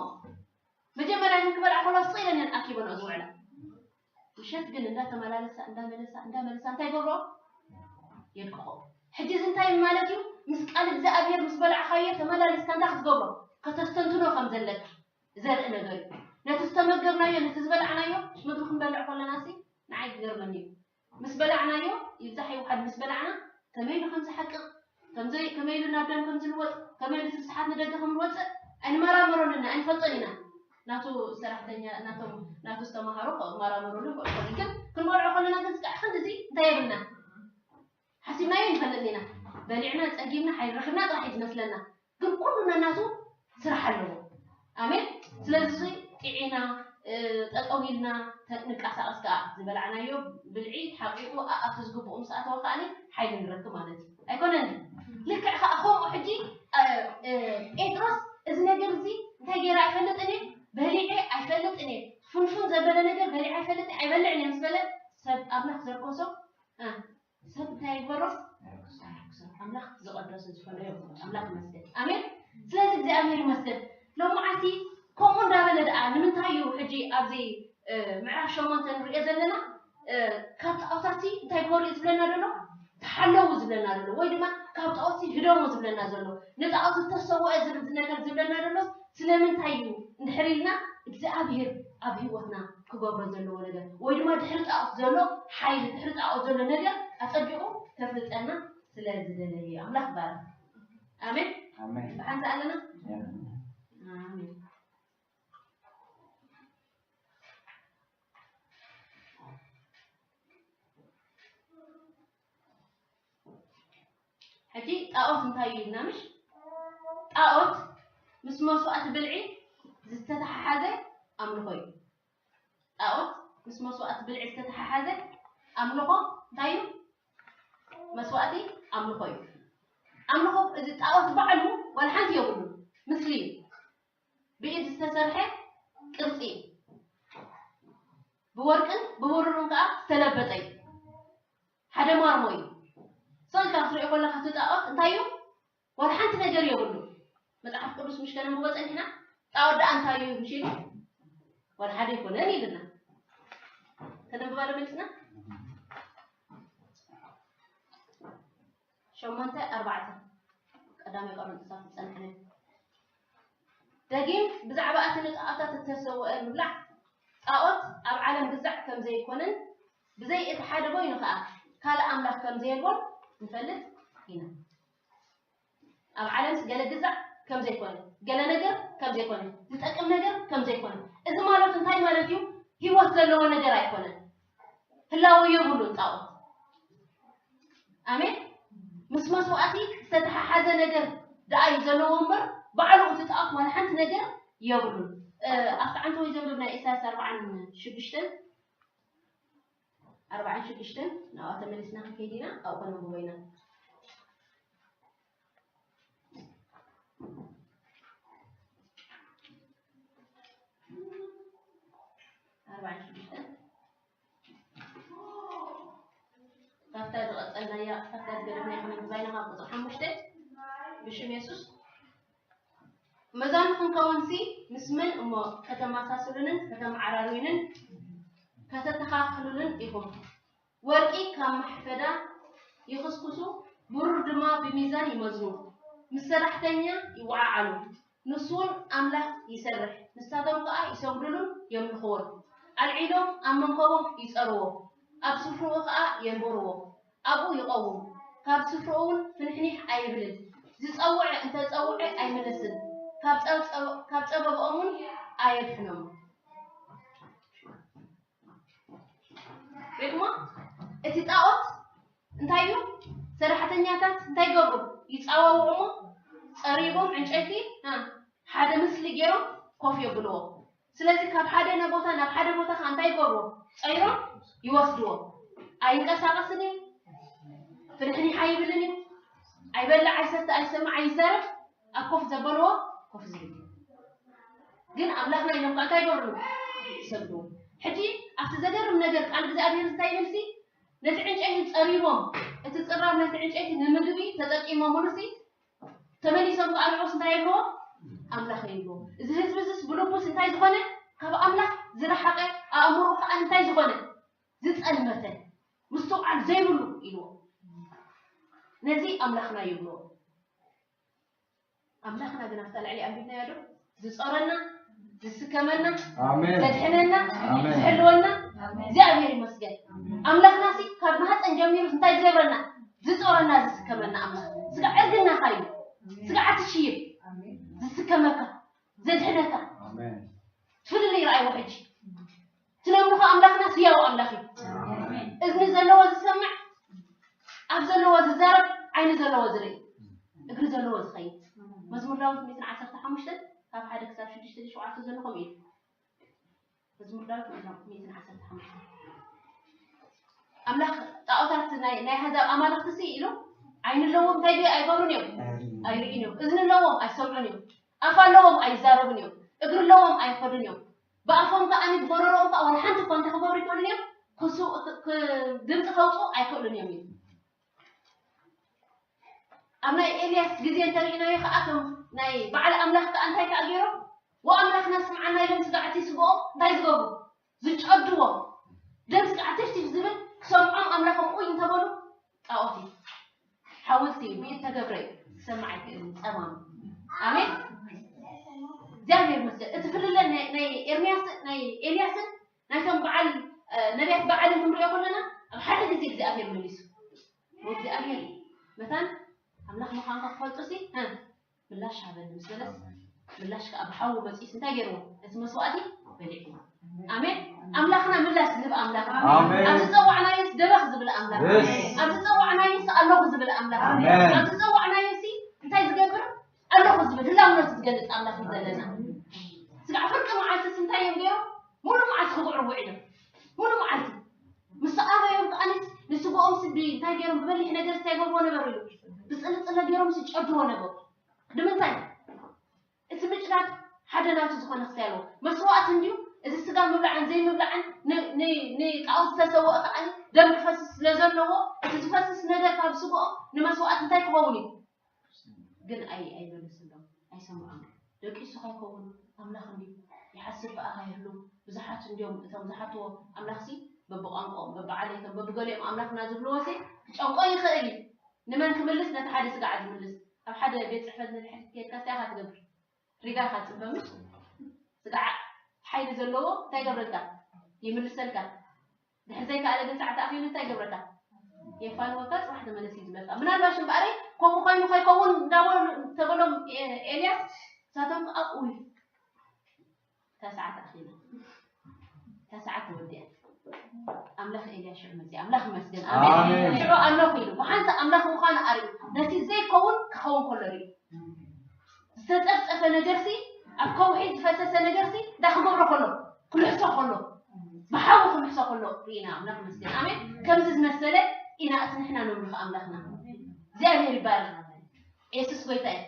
መጀመርያ ግን ክበልዓ ከለዋ ስቕ ኢለን እየን ኣኪበንኦ ዝውዕላ። ምሸት ግን እንዳተመላለሳ እንዳመለሳ እንዳመለሳ እንታይ ገብርኦ? የድክምኦ። ሕጂ እዚ እንታይ ማለት እዩ? ምስ ቃል እግዚኣብሔር ምስ በላዕኻዮ ተመላሊስካ እንታይ ክትገብሮ? ከተስተንትኖ ከም ዘለካ ዘርኢ ነገር እዩ። ነቲ ዝተመገብናዮ ነቲ ዝበላዕናዮ ምግቢ ክንበልዕ ከለና ሲ ንዓይ ክገርመኒ እዩ። ምስ በላዕናዮ ይብዛሕ ይውሓድ ምስ በላዕና ከመይ ኢሉ ከም ዝሓቅቕ ከመይ ኢሉ ናብ ደም ከም ዝልወጥ ከመይ ኢሉ ስስሓት ንደገ ከም ዝወፅእ ኣይንመራመሮን ኢና ኣይንፈልጦን ኢና። ናቱ ሰራሕተኛ ናቶም ናቱ ዝተምሃሩ ክመራመሩሉ ይኽእሉ ግን ክንበልዖ ከለና ግን ስጋዕ ክንድዚ እንታይ የብልና ሓሲብናዮ ይፈልጥ ኢና። በሊዕና ጸጊብና ሓይሊ ረኽብና ጥራሕ እዩ ዝመስለና። ግን ኩሉ ነናቱ ስራሕ ኣለዎ። ኣሜን። ስለዚ ጥዒና ጠጠው ኢልና ንቃሳቀስ ከዓ ዝበላዕናዮ ብልዒ ሓቂቁ ኣኣቱ ዝግብኡ ምስ ኣተወ ከዓ ሓይሊ ንረክብ ማለት እዩ። ኣይኮነን? ልክዕ ከዓ ከምኡ ሕጂ ጴጥሮስ እዚ ነገር እዚ እንታይ ገይረ ኣይፈልጥን እየ በሊዐ ኣይፈልጥን እየ ፍንፉን ዘበለ ነገር በሊዐ ኣይፈልጥን ኣይበልዕን እየ ምስ በለ ሰብ ኣምላኽ ዘርኮሶ ሰብ እንታይ ይግበሮ? ኣምላኽ ዝቐደሰ ዝኾነ ኣምላኽ ይመስገን። ኣሜን። ስለዚ እግዚኣብሔር ይመስገን። ሎም መዓልቲ ከምኡ እንዳበለ ደኣ ንምንታይ እዩ ሕጂ ኣብዚ ምዕራፍ ሸሞንተ ንሪኦ ዘለና ካብ ጣዖታትሲ እንታይ ግበሩ እዩ ዝብለና ዘሎ? ተሓለዉ ዝብለና ዘሎ ወይ ድማ ካብ ጣዖትሲ ህደሙ ዝብለና ዘሎ ንጣዖት ዝተሰወአ ዝብል ነገር ዝብለና ዘሎ ስለምንታይ እዩ እንድሕር ኢልና እግዚኣብሔር ኣብ ህይወትና ክገብሮ ዘለዎ ነገር ወይ ድማ ድሕሪ ጣዖት ዘሎ ሓይሊ ድሕሪ ጣዖት ዘሎ ነገር ኣፀቢቑ ከፍልጠና ስለ ዝደለየ ኣምላኽ ባር ኣሜን ኣሜን። ብሓንሳ ኣለና ኣሜን ሕጂ ጣዖት እንታይ እዩ ኢልና ምሽ ጣዖት ምስ መስዋእቲ ብልዒ ዝተተሓሓዘ ኣምልኾ እዩ ጣዖት ምስ መስዋእቲ ብልዒ ዝተተሓሓዘ ኣምልኾ እንታይ እዩ መስዋእቲ ኣምልኾ እዩ ኣምልኾ እዚ ጣዖት ባዕሉ ዋላ ሓንቲ የብሉ ምስሊ እዩ ብኢድ ዝተሰርሐ ቅርፂ እዩ ብወርቅን ብብሩርን ከዓ ዝተለበጠ እዩ ሓደ ማርሞ እዩ ሰው ኢልካ ክትሪኦ ከለካ እቲ ጣዖት እንታይ እዩ ዋላ ሓንቲ ነገር የብሉ መፅሓፍ ቅዱስ ምሽ ከነንብቦ ፀኒሕና ጣዖት ደኣ እንታይ እዩ ምሽ ኢሉ ዋላ ሓደ ኣይኮነን ይብልና ከነንብባ ዶ መሊስና ሸሞንተ ኣርባዕተ ቀዳማይ ቆሮንቶሳት ዝፀንሐ ደጊም ብዛዕባ እቲ ንጣዖታት እተሰወአ ምብላዕ ጣዖት ኣብ ዓለም ግዛዕ ከም ዘይኮነን ብዘይ እቲ ሓደ ኮይኑ ከዓ ካልእ ኣምላኽ ከም ዘየልቦን ንፈልጥ ኢና ኣብ ዓለምስ ገለ ግዛዕ ከም ዘይኮነ ገለ ነገር ከም ዘይኮነ ዝጠቅም ነገር ከም ዘይኮነ እዚ ማለት እንታይ ማለት እዩ ህይወት ዘለዎ ነገር ኣይኮነን ህላወ የብሉን ጣዖት ኣሜን ምስ መስዋእቲ ዝተተሓሓዘ ነገር ደኣ እዩ ዘለዎ እምበር ባዕሉ እቲ ጣዖት ዋላ ሓንቲ ነገር የብሉን ኣብቲ ዓንተወይ ዘንብብ ናይ ኢሳያስ ኣርባዓን ሽዱሽተን ኣርባዓን ሽዱሽተን ናብኣ ተመሊስና ክንከይድ ኢና ኣብኡ ከነንብቦ ኢና ኣርባዓን ሽዱሽተን ካብታ ዝቐጸልናያ ካብታ ዝገደፍናያ ከነንብባ ኢና ካብ ቁፅሪ ሓሙሽተ ብሽም የሱስ መዛኑ ክንከውንሲ ምስ መን እሞ ከተመሳስሉንን ከተመዓራርዩንን ከተተኻኽሉንን ኢኹም? ወርቂ ካብ ማሕፈዳ ይኽስኩሱ፣ ብሩር ድማ ብሚዛን ይመዝኑ። ምስ ሰራሕተኛ ይወዓዓሉ፣ ንሱ እውን ኣምላኽ ይሰርሕ፣ ንሳቶም ከኣ ይሰግዱሉን የምልኽዎን። ኣልዒሎም ኣብ መንከቦም ይጸርዎ፣ ኣብ ስፍርኡ ከኣ የንብርዎ። ኣብኡ ይቐውም፣ ካብ ስፍርኡ እውን ፍንሕኒሕ ኣይብልን። ዝጸውዐ እንተ ጸውዐ ኣይምለስን፣ ካብ ጸ- ጸ- ካብ ጸበብኦም እውን ኣየድሕኖምን። ሪእኹሞ? እቲ ጣዖት እንታይ እዩ? ሰራሕተኛታት እንታይ ይገብሩ? ይጻዋውዑሞ ጸሪቦም ዕንጨይቲ እ፣ ሓደ ምስሊ ገይሮም ኮፍ የብልዎ። ስለዚ ካብ ሓደ ነቦታ ናብ ሓደ ቦታ ከ እንታይ ይገብርዎ? ጸይሮም ይወስድዎ። ኣይንቀሳቐስን እዩ፣ ፍንሕኒሕ ኣይብልን እዩ፣ ኣይበልዕ ኣይሰቲ ኣይሰምዕ ኣይዛረብ። ኣብ ኮፍ ዘበልዎ ኮፍ ዝብል እዩ። ግን ኣምላኽና ኢሎም ከ እንታይ ይገብሩ? ይሰግዱ። ሕጂ ኣብቲ ዘገርም ነገር ቃል እግዚኣብሔር እንታይ ይብልሲ? ነቲ ዕንጨይቲ ጸሪቦም፣ እቲ ጽራብ ነቲ ዕንጨይቲ ንምግቢ ተጠቂሞምሉ ሲ ተመሊሶም ከኣ ንዑስ እንታይ ይብልዎ? ኣምላኽ ይብልዎ። እዚ ህዝቢ እዚስ ብልቡስ እንታይ ዝኾነ? ካብ ኣምላኽ ዝረሓቐ፣ ኣእምሮ ከኣ እንታይ ዝኾነ? ዝጸልመተ፣ ምስትውዓል ዘይብሉ ኢልዎ። ነዚ ኣምላኽና ይብልዎ። ኣምላኽና ግን ኣብታ ልዕሊ ኣንቢብናዮ ዶ? ዝጾረና፣ ዝስከመና፣ ኣሜን። ዘድሕነና፣ ኣሜን። ዝሕልወና ኣሜን። እግዚኣብሔር ይመስገን። ኣሜን። ኣምላኽና ሲ ካብ ማህፀን ጀሚሩ እንታይ ዝገብረና? ዝጾረና፣ ዝስከመና ኣምላኽ። ስጋ ዕርግናኻ እዩ። ስጋ ኣትሽይብ። ኣሜን። ዝስከመካ፣ ዘድሕነካ። ኣሜን። ፍልልይ ረኣይዎ ሕጂ። ትነብሩ ከ ኣምላኽና ህያው ኣምላኽ እዩ። ኣሜን። እዝኒ ዘለዎ ዝሰምዕ፣ ኣብ ዘለዎ ዝዛረብ፣ ዓይኒ ዘለዎ ዝርኢ፣ እግሪ ዘለዎ ዝኸይድ። መዝሙር ዳዊት ሚእትን ዓሰርተ ሓሙሽተን ካብ ሓደ ክሳብ ሽዱሽተ ሸውዓተ ዘሎ ከምኡ እዩ። መዝሙር ዳዊት ሚእትን ዓሰርተ ሓሙሽተ። ኣምላኽ ጣዖታት ናይ ናይ ኣህዛብ ኣማልኽቲ ሲ ኢሉ ዓይኒ ኣለዎም እንታይ ድዩ ኣይገብሩን እዮም? ኣይርእዩን እዮም። እዝኒ ኣለዎም ኣይሰምዑን እዮም። ኣፍ ኣለዎም ኣይዛረቡን እዮም። እግሪ ኣለዎም ኣይኸዱን እዮም። ብኣፎም ከኣ ብጎረሮኦም ከኣ ዋላ ሓንቲ እኳ እንታይ ክገብሩ ኣይክእሉን እዮም። ክሱ ክ- ክ- ድምፂ ከውፅኡ ኣይክእሉን እዮም እዩ። ኣብ ናይ ኤልያስ ግዜ እንተሪኢናዮ ከኣ እቶም ናይ በዓል ኣምላኽ ከኣ እንታይ ከኣ ገይሮም? ወኣምላኽና ስምዓና ኢሎም ስጋዕቲ ስግኦም እንታይ ዝገብሩ? ዝጨድዎም። ደም ስጋዕ ትፍትፍ ዝብል ክሰምዖም ኣምላኾም ኡይ እንተበሉ ጣዖት እዩ። ሓወልቲ እዩ። ብኢድ ተገብረ እዩ። ክሰምዕ ኣይክእልን ጸማም። ኣሜን። እግዚኣብሔር ይመስገን። እቲ ፍልለ ናይ ናይ ኤርምያስ ናይ ኤልያስን ናይቶም በዓል እ፣ ነቢያት በዓልን ክንሪኦ ከለና ኣብ ሓደ ግዜ እግዚኣብሔር መሊሱ። ወእግዚኣብሔር መታን ኣምላኽ ምዃንካ ክፈልጡ ሲ እ፣ ምላሽ ሃበኒ ምስ በለስ ምላሽ ከኣ ብሓዊ መጺኡስ እንታይ ገይርዎ? ነቲ መስዋእቲ በሊዕዎ። ኣሜን። ኣምላኽና ምላሽ ዝህብ ኣምላኽ እዩ። ኣሜን። ኣብ ዝጸዋዕናዮስ ደበኽ ዝብል ኣምላኽ። የስ። ኣብ ዝጸዋዕናዮስ ኣለኹ ዝብል ኣምላኽ። ኣሜን። ኣብ ዝጸዋዕናዮስ እንታይ ዝገብር ኣለኹ ዝብል ህላውነቱ ዝገልጽ ኣምላኽ እዩ ዘለና። ስጋዕ ፍርቂ መዓልትስ እንታይ እዮም ገይሮም? ሙሉእ መዓልቲ ክጉዕሩ ውዒሎም። ሙሉእ መዓልቲ ምስ ኣበዮም ከኣኒስ ንስግኦም ስቢ እንታይ ገይሮም ብበሊሕ ነገር እንታይ ገብርዎ ነበሩ ኢሉ ብጽልጽለ ገይሮም ዝጨድዎ ነበሩ። ንምንታይ? እቲ ምጭዳድ ሓደ ናቱ ዝኾነ ክሳይ ኣለዎ። መስዋእቲ እንድዩ፣ እዚ ስጋ ምብላዕን ዘይምብላዕን ን- ን- ንጣዖት ዝተሰውአ ከኣ ደም ክፈስስ ስለ ዘለዎ እቲ ዝፈስስ ነገር ካብ ስግኦም ንመስዋእቲ እንታይ ክኸውን እዩ? ግን ኣይ ኣይመልስሎም ኣይሰምዖም። ደቂሱ ከይከውን ኣምላኽ እንድዩ ይሓስብ ከኣ ከይህሉ ብዙሓት እንድዮም እቶም ዝሓትዎ ኣምላኽሲ በብቋንቋኦም በብዓሌቶም በብገሊኦም ኣምላኽና ዝብልዎ ሲ ክጨንቆ ይኽእል እዩ። ንመን ክምልስ ነቲ ሓደ ስጋዕ ዝምልስ ኣብ ሓደ ቤት ጽሕፈት ንድሕሪት ከይድካ እንታይ ኢኻ ትገብር? ሪጋ ኢኻ ትጽበ ምሽ? ስጋዕ ሓይሊ ዘለዎ እንታይ ይገብረልካ? ይምልሰልካ። ድሕር ዘይከኣለ ግን ሰዓት ኣኺሉ እንታይ ይገብረካ? የፋንወካ፣ ጽባሕ ተመለስ እዩ ዝብለካ። ምናልባሽ እምበኣረይ ከምኡ ኮይኑ ከይከውን እንዳበሉ ተበሎም ኤ- ኤልያስ፣ ንሳቶም ከኣ ኡይ እታ ሰዓት ኣኺላ፣ እታ ሰዓት ተወዲኣ። ኣምላኽ ኤልያስ ሽዑ መጺኡ። ኣምላኽ ይመስገን። ኣሜን። ኣሜን። ሽዑ ኣለኹ ኢሉ ብሓንሳእ ኣምላኽ ምዃኑ ኣርእዩ። ነቲ ዘይከውን ክኸውን ከሎ ርእዩ። ዝተጸፍጸፈ ነገርሲ ኣብ ከውሒ ዝፈሰሰ ነገርሲ እንታይ ክገብሮ ከሎ ክልሕሶ ከሎ ብሓዊ ክልሕሶ ከሎ ርኢና ኣምላኽ መስገን ኣሜን። ከምዚ ዝመሰለ ኢና እቲ ንሕና ነምልኽ ኣምላኽና እግዚኣብሔር ይባረክ። የሱስ ጎይታ እዩ።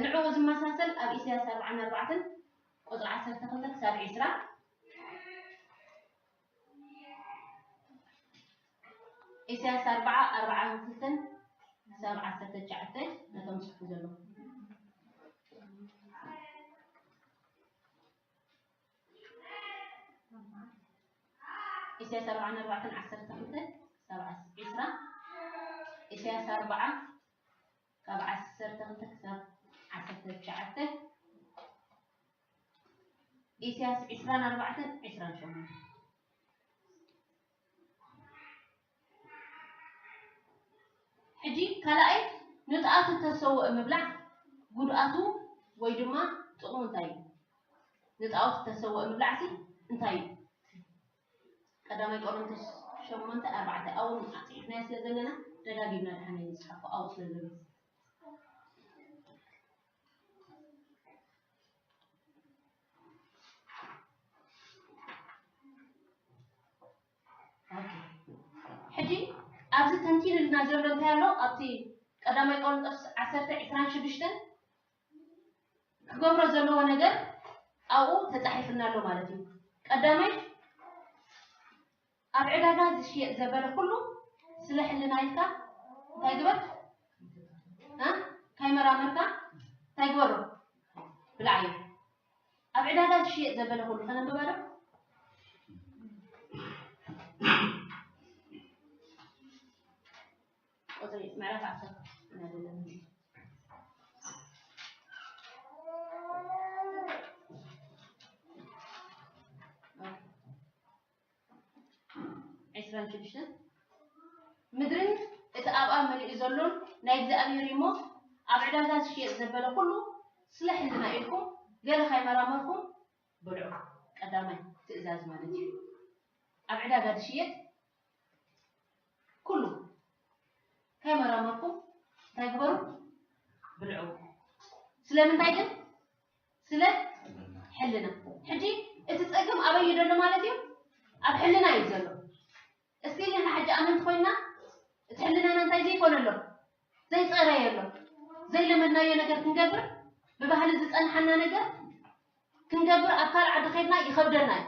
ንዕኡ ዝመሳሰል ኣብ ኢሳያስ ኣርባዓን ኣርባዕተን ቁፅሪ ዓሰርተ ክልተ ክሳብ ዒስራ ኢሳያስ ኣርባዓ ኣርባዓ ክልተን ክሳብ ዓሰርተ ትሽዓተ ነቶም ጽሑፉ ዘለኹ ኢሳያስ ኣርባዓን ኣርባዕተን ዓሰርተ ክልተ ክሳብ ዒስራ ኢሳያስ ኣርባዓ ካብ ዓሰርተ ክልተ ክሳብ ዓሰርተ ትሽዓተ ኢሳያስ ዒስራን ኣርባዕተን ዒስራን ሸሞንተን ሕጂ ካልኣይ ንጥኣቱ ተሰውእ ምብላዕ ጉድኣቱ ወይ ድማ ጥቕሙ እንታይ እዩ? ንጣዖት ተሰውእ ምብላዕሲ እንታይ እዩ? ቀዳማይ ቆሮንቶስ ሸሞንተ ኣርባዕተ ኣብኡ ጽሒፍናዮ ስለ ዘለና ደጋጊምና ደሓን ኣይንጽሓፎ ኣብኡ ስለ ዘሎ ኣብዚ ተንቲንልና ዘሎ እንታይ ኣሎ ኣብቲ ቀዳማይ ቆሮንጦስ ዓሰርተ ዕስራን ሽዱሽተን ክገብሮ ዘለዎ ነገር ኣብኡ ተጻሒፍልና ኣሎ ማለት እዩ። ቀዳማይ ኣብ ዕዳጋ ዝሽየጥ ዘበለ ኩሉ ስለ ሕልና ኢልካ እንታይ ግበር? እ? ካይመራመርካ እንታይ ግበሮ? ብላዓዮ። ኣብ ዕዳጋ ዝሽየጥ ዘበለ ኩሉ ከነንብባ ዶ? ቁፅሪ ምዕራፍ ዓሰርተ ኢና ዘለና። ዕስራን ሽዱሽተን ምድርን እቲ ኣብኣ መሊኡ ዘሎን ናይ እግዚኣብሔር እሞ ኣብ ዕዳጋ ዝሽየጥ ዘበለ ኩሉ ስለ ሕልና ኢልኩም ገለ ካይመራመርኩም ብልዑ። ቀዳማይ ትእዛዝ ማለት እዩ። ኣብ ዕዳጋ ዝሽየጥ ኩሉ ካይመራመርኩም እንታይ ግበሩ? ብልዑ። ስለምንታይ ግን? ስለ ሕልና። ሕጂ እቲ ጸገም ኣበይ እዩ ዘሎ ማለት እዩ? ኣብ ሕልና እዩ ዘሎ። እስቲ ንሕና ሕጂ ኣመንቲ ኮይና እቲ ሕልናና እንታይ ዘይኮነ ኣሎ? ዘይጸረየ ኣሎ። ዘይለመድናዮ ነገር ክንገብር፣ ብባህሊ ዝጸንሓና ነገር ክንገብር ኣብ ካልእ ዓዲ ከድና ይኸብደና እዩ።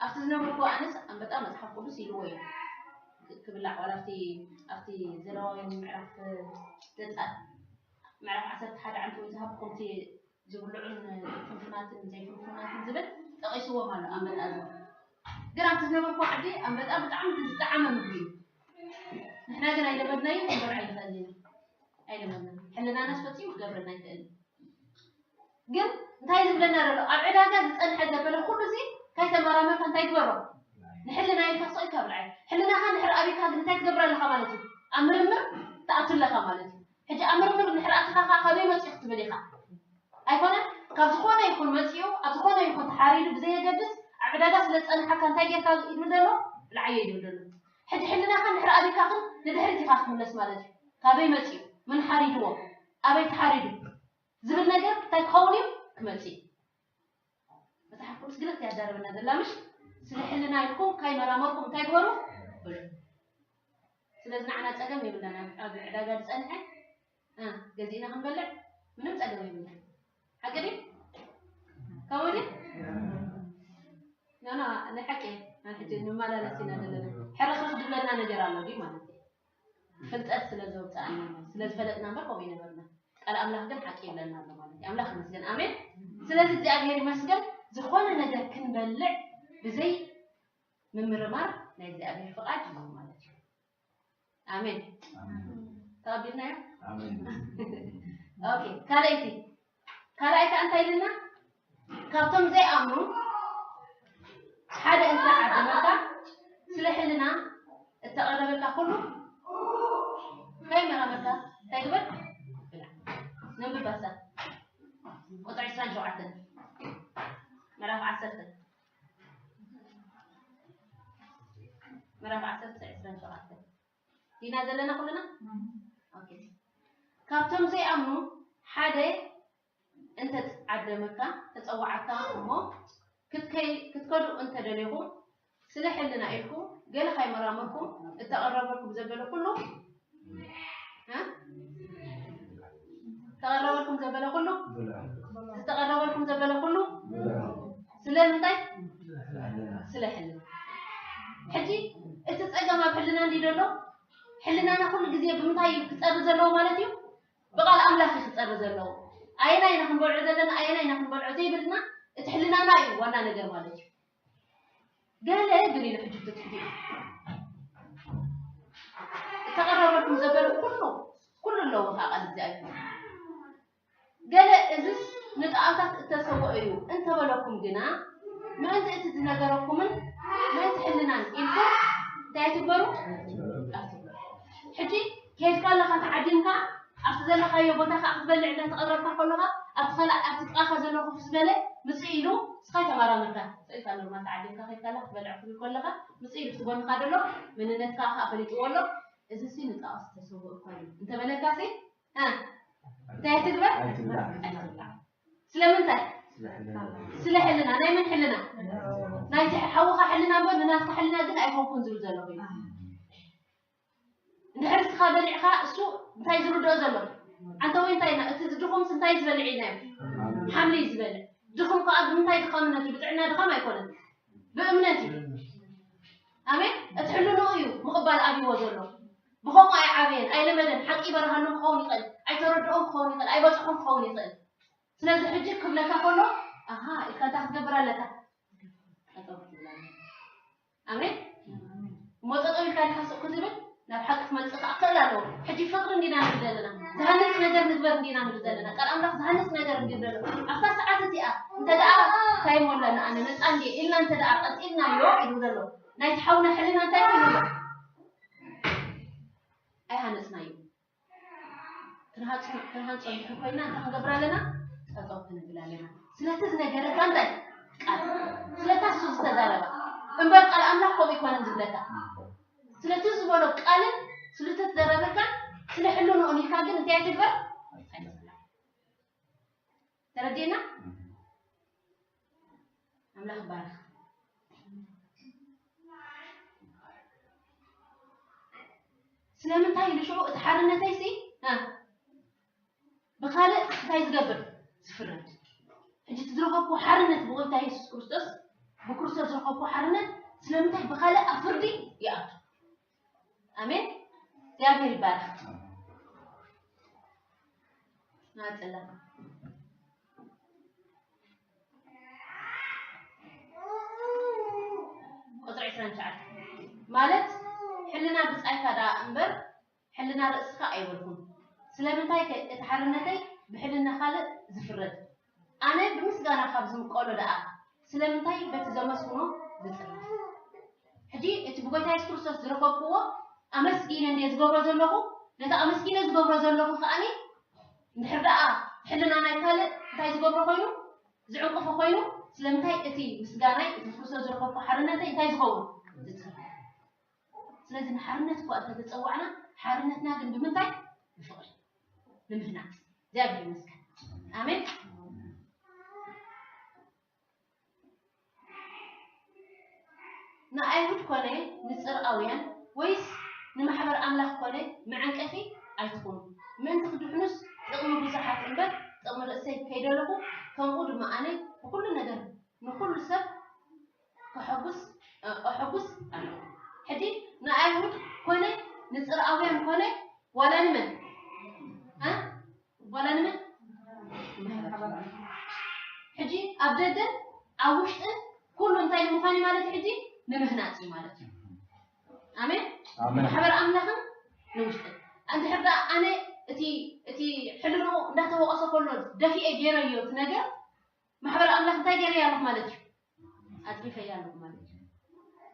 ኣብቲ ዝነበርኩ ኣነስ ኣንበጣ መጽሓፍ ቅዱስ ኢልዎ እዩ ክብላዕ ዋላ ኣብቲ ኣብቲ ዘለዋውያን ምዕራፍ ዘጻት ምዕራፍ ዓሰርተ ሓደ ዓንተ ወይ ዝሃብኩምቲ ዝብልዑን ፍንፉናትን ዘይፍንፉናትን ዝብል ጠቒስዎም ኣሎ ኣንበጣ ዝብል ግን ኣብቲ ዝነበርኩ ዓዲ ኣንበጣ ብጣዕሚ ዝጠዓመ ምግቢ እዩ ንሕና ግን ኣይለመድናዮ ክንበልዕ ኣይንኽእል ኢና ኣይለመድና ሕልናናስ ፈጺሙ ክገብረና ኣይክእል ግን እንታይ ዝብለና ዘሎ ኣብ ዕዳጋ ዝፀንሐ ዘበለ ኩሉ እዚ እንታይ ተመራመርካ እንታይ ግበሮ ንሕልና ኢልካ ስቕ ኢልካ ብልዓዮ ሕልናኻ ድሕር ኣቢካ ግን እንታይ ትገብር ኣለኻ ማለት እዩ ኣብ ምርምር ትኣቱ ኣለኻ ማለት እዩ ሕጂ ኣብ ምርምር ድሕር ኣትኻ ከዓ ካበይ መፂኡ ክትብል ኢኻ ኣይኮነን ካብ ዝኾነ ይኹን መፂኡ ኣብ ዝኾነ ይኹን ተሓሪዱ ብዘየገድስ ኣብ ዕዳጋ ስለ ዝፀንሓካ እንታይ ጌርካ ይብል ዘሎ ብልዓዮ ይብል ዘሎ ሕጂ ሕልናኻ ድሕር ኣቢካ ግን ንድሕሪት ኢኻ ክትምለስ ማለት እዩ ካበይ መፂኡ መን ሓሪድዎ ኣበይ ተሓሪዱ ዝብል ነገር እንታይ ክኸውን እዩ ክመፅእ እዩ መፅሓፍ ቅዱስ ግልፅ ያዳረበና ዘላ ምሽ ስለ ሕልና ኢልኩም ካይመራመርኩም እንታይ ግበሩ ብሉ ስለዚ ንዓና ፀገም የብላና ኣብ ዕዳጋ ዝፀንሐ ገዚእና ክንበልዕ ምንም ፀገም የብልና ሓቂ ድዩ ከምኡ ድዩ ኖኖ ንሓቂ ሕጂ ንመላለስ ኢና ዘለና ሕርኽርኽ ዝብለና ነገር ኣሎ ድዩ ማለት እዩ ፍልጠት ስለ ዘውፅኣና ስለ ዝፈለጥና እምበር ከምኡ ይነበርና ቃል ኣምላኽ ግን ሓቂ ይብለና ኣሎ ማለት እዩ ኣምላኽ ይመስገን ኣሜን ስለዚ እግዚኣብሔር ይመስገን ዝኾነ ነገር ክንበልዕ ብዘይ ምምርማር ናይ እግዚኣብሔር ፍቓድ እዩ ማለት እዩ ኣሜን ተቐቢልናዮ ኦኬ ካልኣይቲ ካልኣይ ከዓ እንታይ ኢልና ካብቶም ዘይኣምኑ ሓደ እንተ ዓደመካ ስለ ሕልና እተቐረበልካ ኩሉ ከይመረመርካ እንታይ ግበር ብላ ነንብብ ባሳ ቁፅሪ ዕስራን ሸውዓተን ምዕራፍ ዓሰርተ ምዕራፍ ዓሰርተ ዕስራን ሸውዓተን ዲና ዘለና ኩልና ካብቶም ዘይኣምኑ ሓደ እንተ ዓደመካ ተፀዋዓካ እሞ ክትከዱ እንተደሊኹም ስለ ሕልና ኢልኩም ገለ ካይመራመርኩም እተቐረበልኩም ዘበለ ኩሉ ተቐረበልኩም ዘበለ ኩሉ ዝተቐረበልኩም ዘበለ ኩሉ ስለምንታይ ስለ ሕልና ሕጂ እቲ ፀገም ኣብ ሕልና እንዲ ዘሎ ሕልናና ኩሉ ግዜ ብምንታይ እዩ ክፀሪ ዘለዎ ማለት እዩ ብቓል ኣምላኽ እዩ ክፀሪ ዘለዎ ኣየናይ ኢና ክንበልዖ ዘለና ኣየናይ ኢና ክንበልዖ ዘይብልና እቲ ሕልናና እዩ ዋና ነገር ማለት እዩ ገለ ግን ኢሉ ሕጂ ትትሕቲ እተቐረበልኩም ዘበለ ኩሉ ኩሉ ኣለዎ ከዓ ቃል እግዚኣብሔር ገለ እዝስ ንጣዖታት እተሰውኦ እዩ እንተበለኩም ግና ምእንቲ እቲ ዝነገረኩምን ምእንቲ ሕልናን ኢልኩም እንታይ ኣይትግበሩ ሕጂ ከይድካ ኣለኻ ተዓዲምካ ኣብቲ ዘለኻዮ ቦታ ከዓ ክትበልዕ እናተቐረብካ ከለኻ ኣብቲ ካልእ ኣብቲ ጥቓኻ ዘሎ ክፍስ በለ ምፅእ ኢሉ ንስኻ ኣይተመራመርካ ስእልካ ኖርማል ተዓዲምካ ከይድካ ኣላ ክትበልዕ ክትብል ከለኻ ምፅእ ኢሉ እቲ ጎንኻ ዘሎ መንነትካ ከዓ ፈሊጥዎ ኣሎ እዚ ሲ ንጣዖት ዝተሰውኦ እኳ እዩ እንተበለካ ሲ እንታይ ትግበር ኣይትብላዕ ስለምንታይ ስለ ሕልና ናይ መን ሕልና ናይቲ ሓውኻ ሕልና እምበር ንናትካ ሕልና ግን ኣይኮንኩን ዝብል ዘለኹ እዩ እንድሕር እስኻ በሊዕኻ እሱ እንታይ ዝርድኦ ዘሎ? ዓንተ ወይ እንታይ ና-፣ እቲ ድኹምስ እንታይ ዝበልዕ ኢልናዮ? ሓምሊ እዩ ዝበልዕ። ድኹም ከኣ ብምንታይ ድኻምነት እዩ? ብጥዕና ድኻም ኣይኮነን። ብእምነት እዩ። ኣሜን። እቲ ሕልንኡ እዩ ምቕባል ኣብይዎ ዘሎ። ብኸምኡ ኣይዓበየን፣ ኣይለመደን። ሓቂ ይበርሃሉ ክኸውን ይኽእል፣ ኣይተረድኦን ክኸውን ይኽእል፣ ኣይበጽሖን ክኸውን ይኽእል። ስለዚ ሕጂ ክብለካ ከሎ ኣሃ ኢልካ እንታይ ክትገብር ኣለካ? ጠጠው ክትብል ኣለካ። ኣሜን። እሞ ጠጠው ኢልካ ዲኻ ስቕ ክትብል ናብ ሓቂ ክትመጽእ ከዓ ክእል ኣለዎ። ሕጂ ፍቕሪ እንዲና ንብል ዘለና፣ ዝሃንጽ ነገር ንግበር እንዲና ንብል ዘለና፣ ቃል ኣምላኽ ዝሃንጽ ነገር እንዲና ንብል ዘለና። ኣብታ ሰዓት እቲኣ እንተ ደኣ እንታይ እሞ ኣለና ኣነ ነፃ እንዲየ ኢልና እንተ ደኣ ቀጺልናዮ ኢሉ ዘሎ ናይቲ ሓውና ሕልና እንታይ ኮይኑ ኣሎ? ኣይሃነጽናዮ። ክንሃንጾ እንድሕር ኮይና እንታይ ክንገብር ኣለና? ጠጠው ክንብል ኣለና። ስለቲ ዝነገረካ እንታይ? ቃል። ስለታ እሱ ዝተዛረበ። እምበር ቃል ኣምላኽ ከምኡ ኣይኮነን ዝብለካ። ስለቲ ዝበሎ ቃልን ስለቲ ዝተዛረበካ ስለ ሕልንኡን ኢልካ ግን እንታይ ኣይትግበር? ኣይትብላ። ተረዲእና? ኣምላኽ ይባርኽ። ስለምንታይ ኢሉ ሽዑ እቲ ሓርነተይሲ፣ እ፣ ብኻልእ እንታይ ዝገብር? ዝፍረድ። ሕጂ እቲ ዝረኸብኩዎ ሓርነት ብጎይታ የሱስ ክርስቶስ፣ ብክርስቶስ ዝረኸብኩዎ ሓርነት ስለምንታይ ብኻልእ ኣብ ፍርዲ ይኣቱ? ኣሜን። እግዚኣብሔር ይባረኽ። ናጽላ ቁጽሪ ዕስራን ትሽዓተን ማለት ሕልና ብጻይካ ደኣ እምበር ሕልና ርእስኻ ኣይበልኩን። ስለምንታይ ከ እቲ ሓርነተይ ብሕልና ካልእ ዝፍረድ? ኣነ ብምስጋና ካብ ዝምቀሎ ደኣ ስለምንታይ በቲ ዘመስግኖ ዝጽረፍ? ሕጂ እቲ ብጎይታ የሱስ ክርስቶስ ዝረኸብክዎ ኣመስጊነ እንድየ ዝገብሮ ዘለኹ፣ ነቲ ኣመስጊነ ዝገብሮ ዘለኹ ከኣኒ እንድሕር ደኣ ሕልና ናይ ካልእ እንታይ ዝገብሮ ኮይኑ ዝዕንቅፎ ኮይኑ ስለምንታይ እቲ ምስጋናይ እቲ ብክርስቶስ ዝረኸብኩ ሓርነተይ እንታይ ዝኸውን? ዝጽረፍ። ስለዚ ንሓርነት እኳ እንተተጸዋዕና ሓርነትና ግን ብምንታይ? ብፍቕሪ ንምህናጽ። እግዚኣብሔር ይመስገን። ኣሜን። ንኣይሁድ ኮነ ንጽርኣውያን ወይስ ንማሕበር ኣምላኽ ኮነ መዐንቀፊ ኣይትኹኑ። ምእንቲ ክድሕኑስ ጥቕሚ ብዙሓት እምበር ጥቕሚ ርእሰይ ከይደለኹ ከምኡ ድማ ኣነ ብኹሉ ነገር ንኹሉ ሰብ ከሐጉስ ኣሐጉስ ኣለኹ። ሕጂ ንኣይሁድ ኮነ ንጽርኣውያን ኮነ ዋላ ንመን እ ዋላ ንመን ሕጂ ኣብ ደገን ኣብ ውሽጥን ኩሉ እንታይ ንምዃን እዩ ማለት እዩ? ሕጂ ንምህናጽ እዩ ማለት እዩ። ኣሜን። ኣሜን። ማሕበር ኣምላኽን ንውሽጥን እንድሕር ደኣ ኣነ እቲ እቲ ሕልንኡ እንዳተወቐሰ ከሎ ደፊኤ ገይረዮ እቲ ነገር ማሕበር ኣምላኽ እንታይ ገይረያ ኣለኹ ማለት እዩ? ኣጽሪፈያ ኣለኹ ማለት እዩ።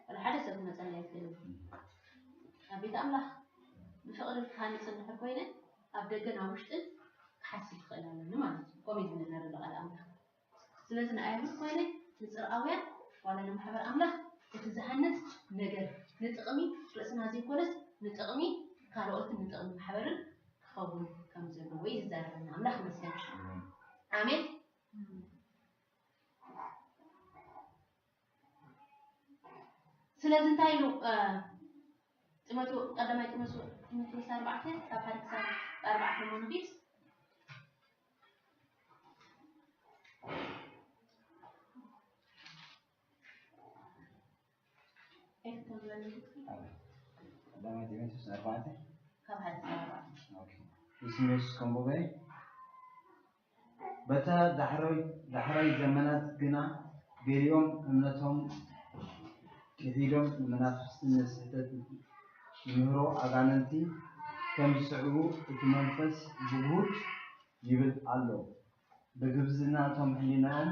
ወላ ሓደ ሰብ ክመጸለይ ኣይክእልን። ኣብ ቤት ኣምላኽ ብፍቕሪ ክሃንጽ እንድሕር ኮይነ ኣብ ደገን ኣብ ውሽጥን ክሓስብ ክኽእል ኣለኒ ማለት እዩ። ከምኡ እዩ ዝብለና ዘሎ ቃል ኣምላኽ። ስለዚ ንኣይሁድ ኮይነ ንጽርኣውያን ዋላ ንማሕበር ኣምላኽ እቲ ዝሃንጽ ነገር ንጥቕሚ ርእስና ዘይኮነስ ንጥቕሚ ካልኦትን ንጥቕሚ ማሕበርን ክኸውን ከም ዘለዎ እዩ ዝዛረበና። ኣምላኽ ይመስገን። ኣሜን። ስለዚ እንታይ ኢሉ እ፣ ጢሞቴዎ ቀዳማይ ጢሞቴዎ- ጢሞቴዎስ ኣርባዕተ ካብ ሓደ ክሳብ ኣርባዕተ እሞ ንኺድ። ኤርትራ ቀዳማይ ጢሞቴዎስ ኣርባዕተ ካብ ሓደ ክሳብ ኣርባዕተ። ኦኬ። ንስሜስ ከምቦበይ በታ ዳሕራይ ዳሕራይ ዘመናት ግና ገሊኦም እምነቶም ክሒዶም ንመናፍስቲ ንስሕተት ንምህሮ ኣጋንንቲ ከም ዝስዕቡ እቲ መንፈስ ብግሁድ ይብል ኣሎ። ብግብዝናቶም ህሊናኦም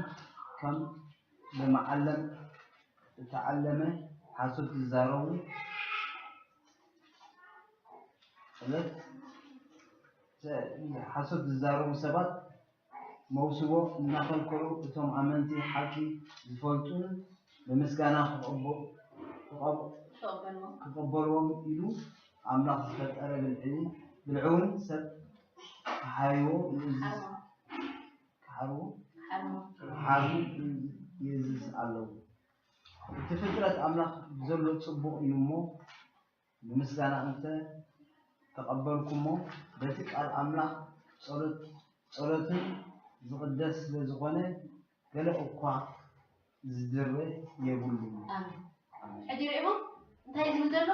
ከም ብመዓለም እተዓለመ ሓሶት ዝዛረቡ ማለት ሓሶት ዝዛረቡ ሰባት መውስቦ እናኸልከሉ እቶም ኣመንቲ ሓቂ ዝፈልጡን ብምስጋና ክቐበ- ክቐብ- ክቐበልዎም ኢሉ ኣምላኽ ዝፈጠረ ብልዒ ብልዒውን ሰብ ክሓርዎ ይእዝዝ። ክሓርዎ ሓርሞ ክሓርቡ ይእዝዝ ኣለዉ። እቲ ፍጥረት ኣምላኽ ብዘሎ ጽቡቕ እዩ እሞ ንምስጋና እንተ ተቐበልኩሞ፣ በቲ ቃል ኣምላኽ ጸሎት ጸሎትን ዝቕደስ ስለ ዝኾነ፣ ገለ እኳ ዝድርበ የብሉን። ኣሜን። ሕጂ ርኢኹም እንታይ ዝብል ዘሎ?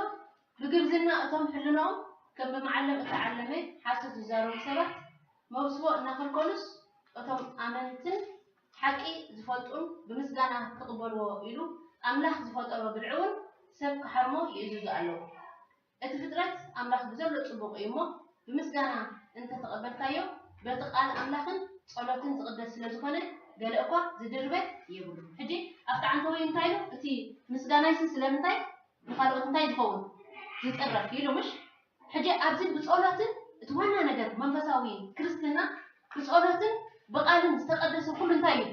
ብግብዝና እቶም ሕልናኦም ከም ብመዓለም እተዓለመ ሓሶት ዝዛረቡ ሰባት መብስቦ እናኸልከሉስ፣ እቶም ኣመንትን ሓቂ ዝፈልጡን ብምስጋና ክቕበልዎ ኢሉ ኣምላኽ ዝፈጠሮ ብልዒ እውን ሰብ ክሓርሞ ይእዝዙ ኣለዉ። እቲ ፍጥረት ኣምላኽ ብዘሎ ጽቡቕ እዩ እሞ፣ ብምስጋና እንተተቐበልካዮ፣ በቲ ቃል ኣምላኽን ጸሎትን ዝቕደስ ስለ ዝኾነ፣ ገለ እኳ ዝድርበ የብሉን። ሕጂ ኣብቲ ዓንተወይ እንታይ ኢሉ? እቲ ምስጋናይሲ ስለምንታይ ንኻልኦት እንታይ ዝኸውን? ዝጥረፍ ኢሉ ምሽ? ሕጂ ኣብዚ ብጸሎትን፣ እቲ ዋና ነገር መንፈሳዊ ክርስትና ብጸሎትን ብቓልን ዝተቐደሰ ኩሉ እንታይ እዩ?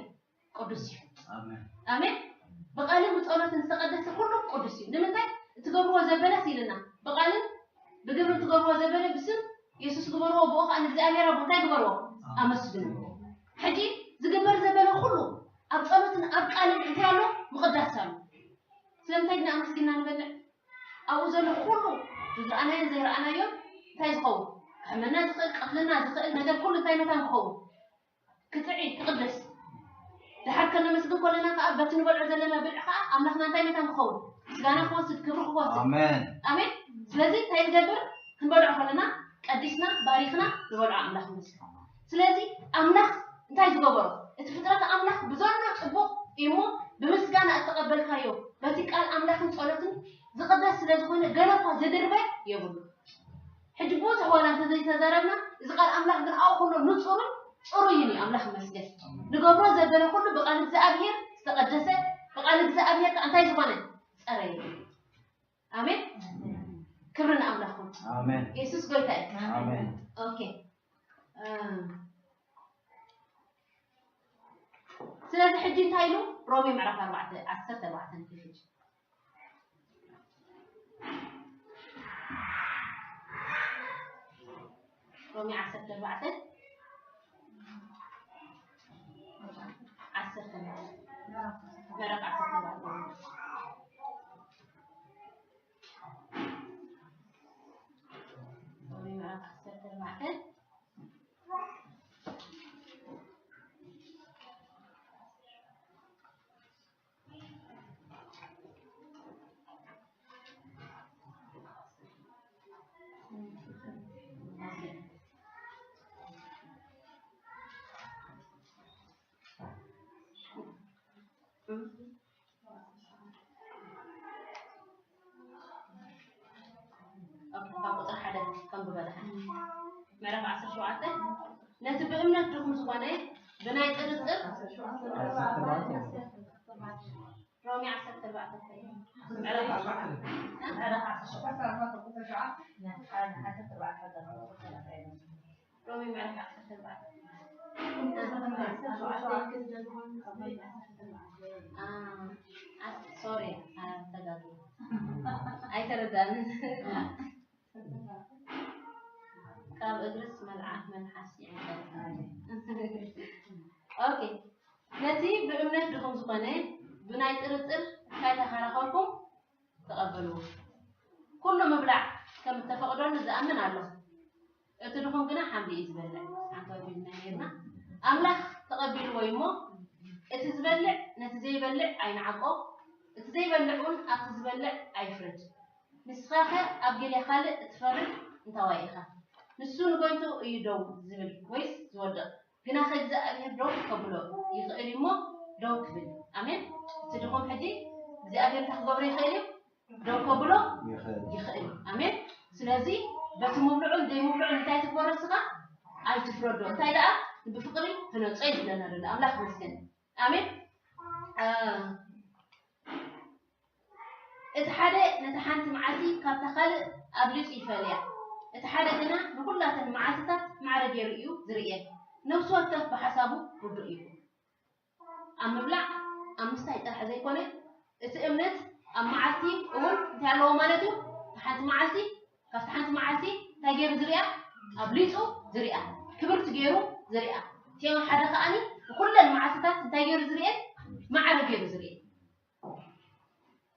ቅዱስ እዩ። ኣሜን። ኣሜን። ብቓልን ብጸሎትን ዝተቐደሰ ኩሉ ቅዱስ እዩ። ንምንታይ? እትገብርዎ ዘበለስ ኢልና፣ ብቓልን ብግብርን ትገብርዎ ዘበለ ብስም የሱስ ግበርዎ፣ ብኡ ኸኣ ንእግዚኣብሔር ኣቦ እንታይ ግበርዎ? ኣመስግንዎ። ሕጂ ዝግበር ዘበለ ኩሉ ኣብ ጸሎትን ኣብ ቃልን እንታይ ኣሎ? ምቕዳስ ኣሎ። ስለምንታይ ግን ኣመስጊንና ንበልዕ? ኣብኡ ዘሎ ኩሉ ዝረኣናዮን ዘይረኣናዮን እንታይ ዝኸውን? ክሕመና ዝኽእል፣ ቀትልና ዝኽእል ነገር ኩሉ እንታይ መታን ክኸውን? ክጥዒ፣ ክቕደስ። ድሓር ከነመስግን ከለና ከኣ በቲ ንበልዖ ዘለና ብልዒ ከኣ ኣምላኽና እንታይ መታን ክኸውን? ምስጋና ክወስድ፣ ክብሪ ክወስድ። ኣሜን። ኣሜን። ስለዚ እንታይ ንገብር? ክንበልዖ ከለና ቀዲስና፣ ባሪኽና ንበልዖ ኣምላኽ ንመስግን። ስለዚ ኣምላኽ እንታይ ዝገበሮ? እቲ ፍጥረት ኣምላኽ ብዘሎ ጽቡቕ እዩ እሞ ብምስጋና እተቐበልካዮ በቲ ቃል ኣምላኽን ጸሎትን ዝቕደስ ስለ ዝኾነ ገለ እኳ ዝድርበ የብሉ። ሕጂ ብዙሕ ዋላ እንተዘይተዛረብና፣ እዚ ቃል ኣምላኽ ግን ኣብኡ ከሎ ንጹርን ጽሩይን እዩ። ኣምላኽ ይመስገን። ንገብሮ ዘበለ ኩሉ ብቃል እግዚኣብሔር ዝተቐደሰ፣ ብቃል እግዚኣብሔር ከኣ እንታይ ዝኾነ? ጸረየ። ኣሜን። ክብሪ ንኣምላኽ ይኹን። ኣሜን። የሱስ ጎይታ እዩ። ኣሜን። ኦኬ። እም፣ ስለዚ ሕጂ እንታይ ኢሉ? ሮሜ ምዕራፍ ኣርባዕተ፣ ዓሰርተ ኣርባዕተ ንክእል ሕጂ። ሮሜ ዓሰርተ ኣርባዕተ፣ ዓሰርተ ኣርባዕተ፣ ምዕራፍ ዓሰርተ ኣርባዕተ። ሮሜ ምዕራፍ ዓሰርተ ኣርባዕተ። ኦኬ፣ ካብ ቁጽሪ ሓደ ከንብበላ። ምዕራፍ ዓሰርተ ሸውዓተ፣ ነቲ ብእምነት ድኹም ዝኾነ ብናይ ጥርጥር፣ ሮሜ ዓሰርተ ኣርባዕተ፣ ምዕራፍ ዓሰርተ ሸውዓተ፣ ሮሜ ምዕራፍ ዓሰርተ ኣርባዕተ። አ፣ አ፣ ሶሪ፣ አ፣ ተጋግየ። ኣይተረዳንን። ካብ እግርስ መልዓ-፣ መልሓስ ይዕንቀል። ኦኬ። ነቲ ብእምነት ድኹም ዝኾነ ብናይ ጥርጥር እንታይ ተኸራኸርኩም? ተቐበልዎ። ኩሉ ምብላዕ ከም እተፈቕደሉ ዝኣምን ኣሎ። እቲ ድኹም ግና ሓምሊ እዩ ዝበልዕ። ሓንቲ ወዲድና ነይርና። ኣምላኽ ተቐቢልዎ እዩ እሞ፣ እቲ ዝበልዕ ነቲ ዘይበልዕ ኣይንዓቆ፣ እቲ ዘይበልዕ እውን ኣብቲ ዝበልዕ ኣይፍረድ። ንስኻኸ ኣብ ገሊያ ካልእ እትፈርድ እንታዋይ ኢኻ? ንሱ ንጎይትኡ እዩ ደው ዝብል ወይስ ዝወድቕ? ግናኸ እግዚኣብሔር ደው ከብሎ ይኽእል እዩ እሞ ደው ክብል። ኣሜን። እቲ ድኹም ሕጂ እግዚኣብሔር እንታይ ክገብሮ ይኽእል እዩ? ደው ከብሎ ይኽእል። ይኽእል። ኣሜን። ስለዚ በቲ ምብልዑን ዘይምብልዑን እንታይ ትግበሮ ንስኻ? ኣይትፍረዶ። እንታይ ደኣ? ብፍቕሪ ህነጾ እዩ ዝብለና ዘሎ። ኣምላኽ ይመስገን። ኣሜን። አ፣ እቲ ሓደ ነቲ ሓንቲ መዓልቲ ካብታ ካልእ ኣብሊጹ ይፈልያ። እቲ ሓደ ግና ንኹላተን መዓልትታት ማዕረ ገይሩ እዩ ዝርእየን። ነፍሲ ወከፍ ብሓሳቡ ርዱእ እዩ። ኣብ ምብላዕ፣ ኣብ ምስታይ ጥራሕ ዘይኮነ፣ እቲ እምነት ኣብ መዓልቲ እውን እንታይ ኣለዎ ማለት እዩ? እታ ሓንቲ መዓልቲ፣ ካብቲ ሓንቲ መዓልቲ እንታይ ገይሩ ዝርእያ? ኣብሊጹ ዝርእያ፣ ክብርቲ ገይሩ ዝርእያ። እቲ ሓደ ከኣኒ ንኹለን መዓልትታት እንታይ ገይሩ ዝርእየን? ማዕረ ገይሩ ዝርእየን።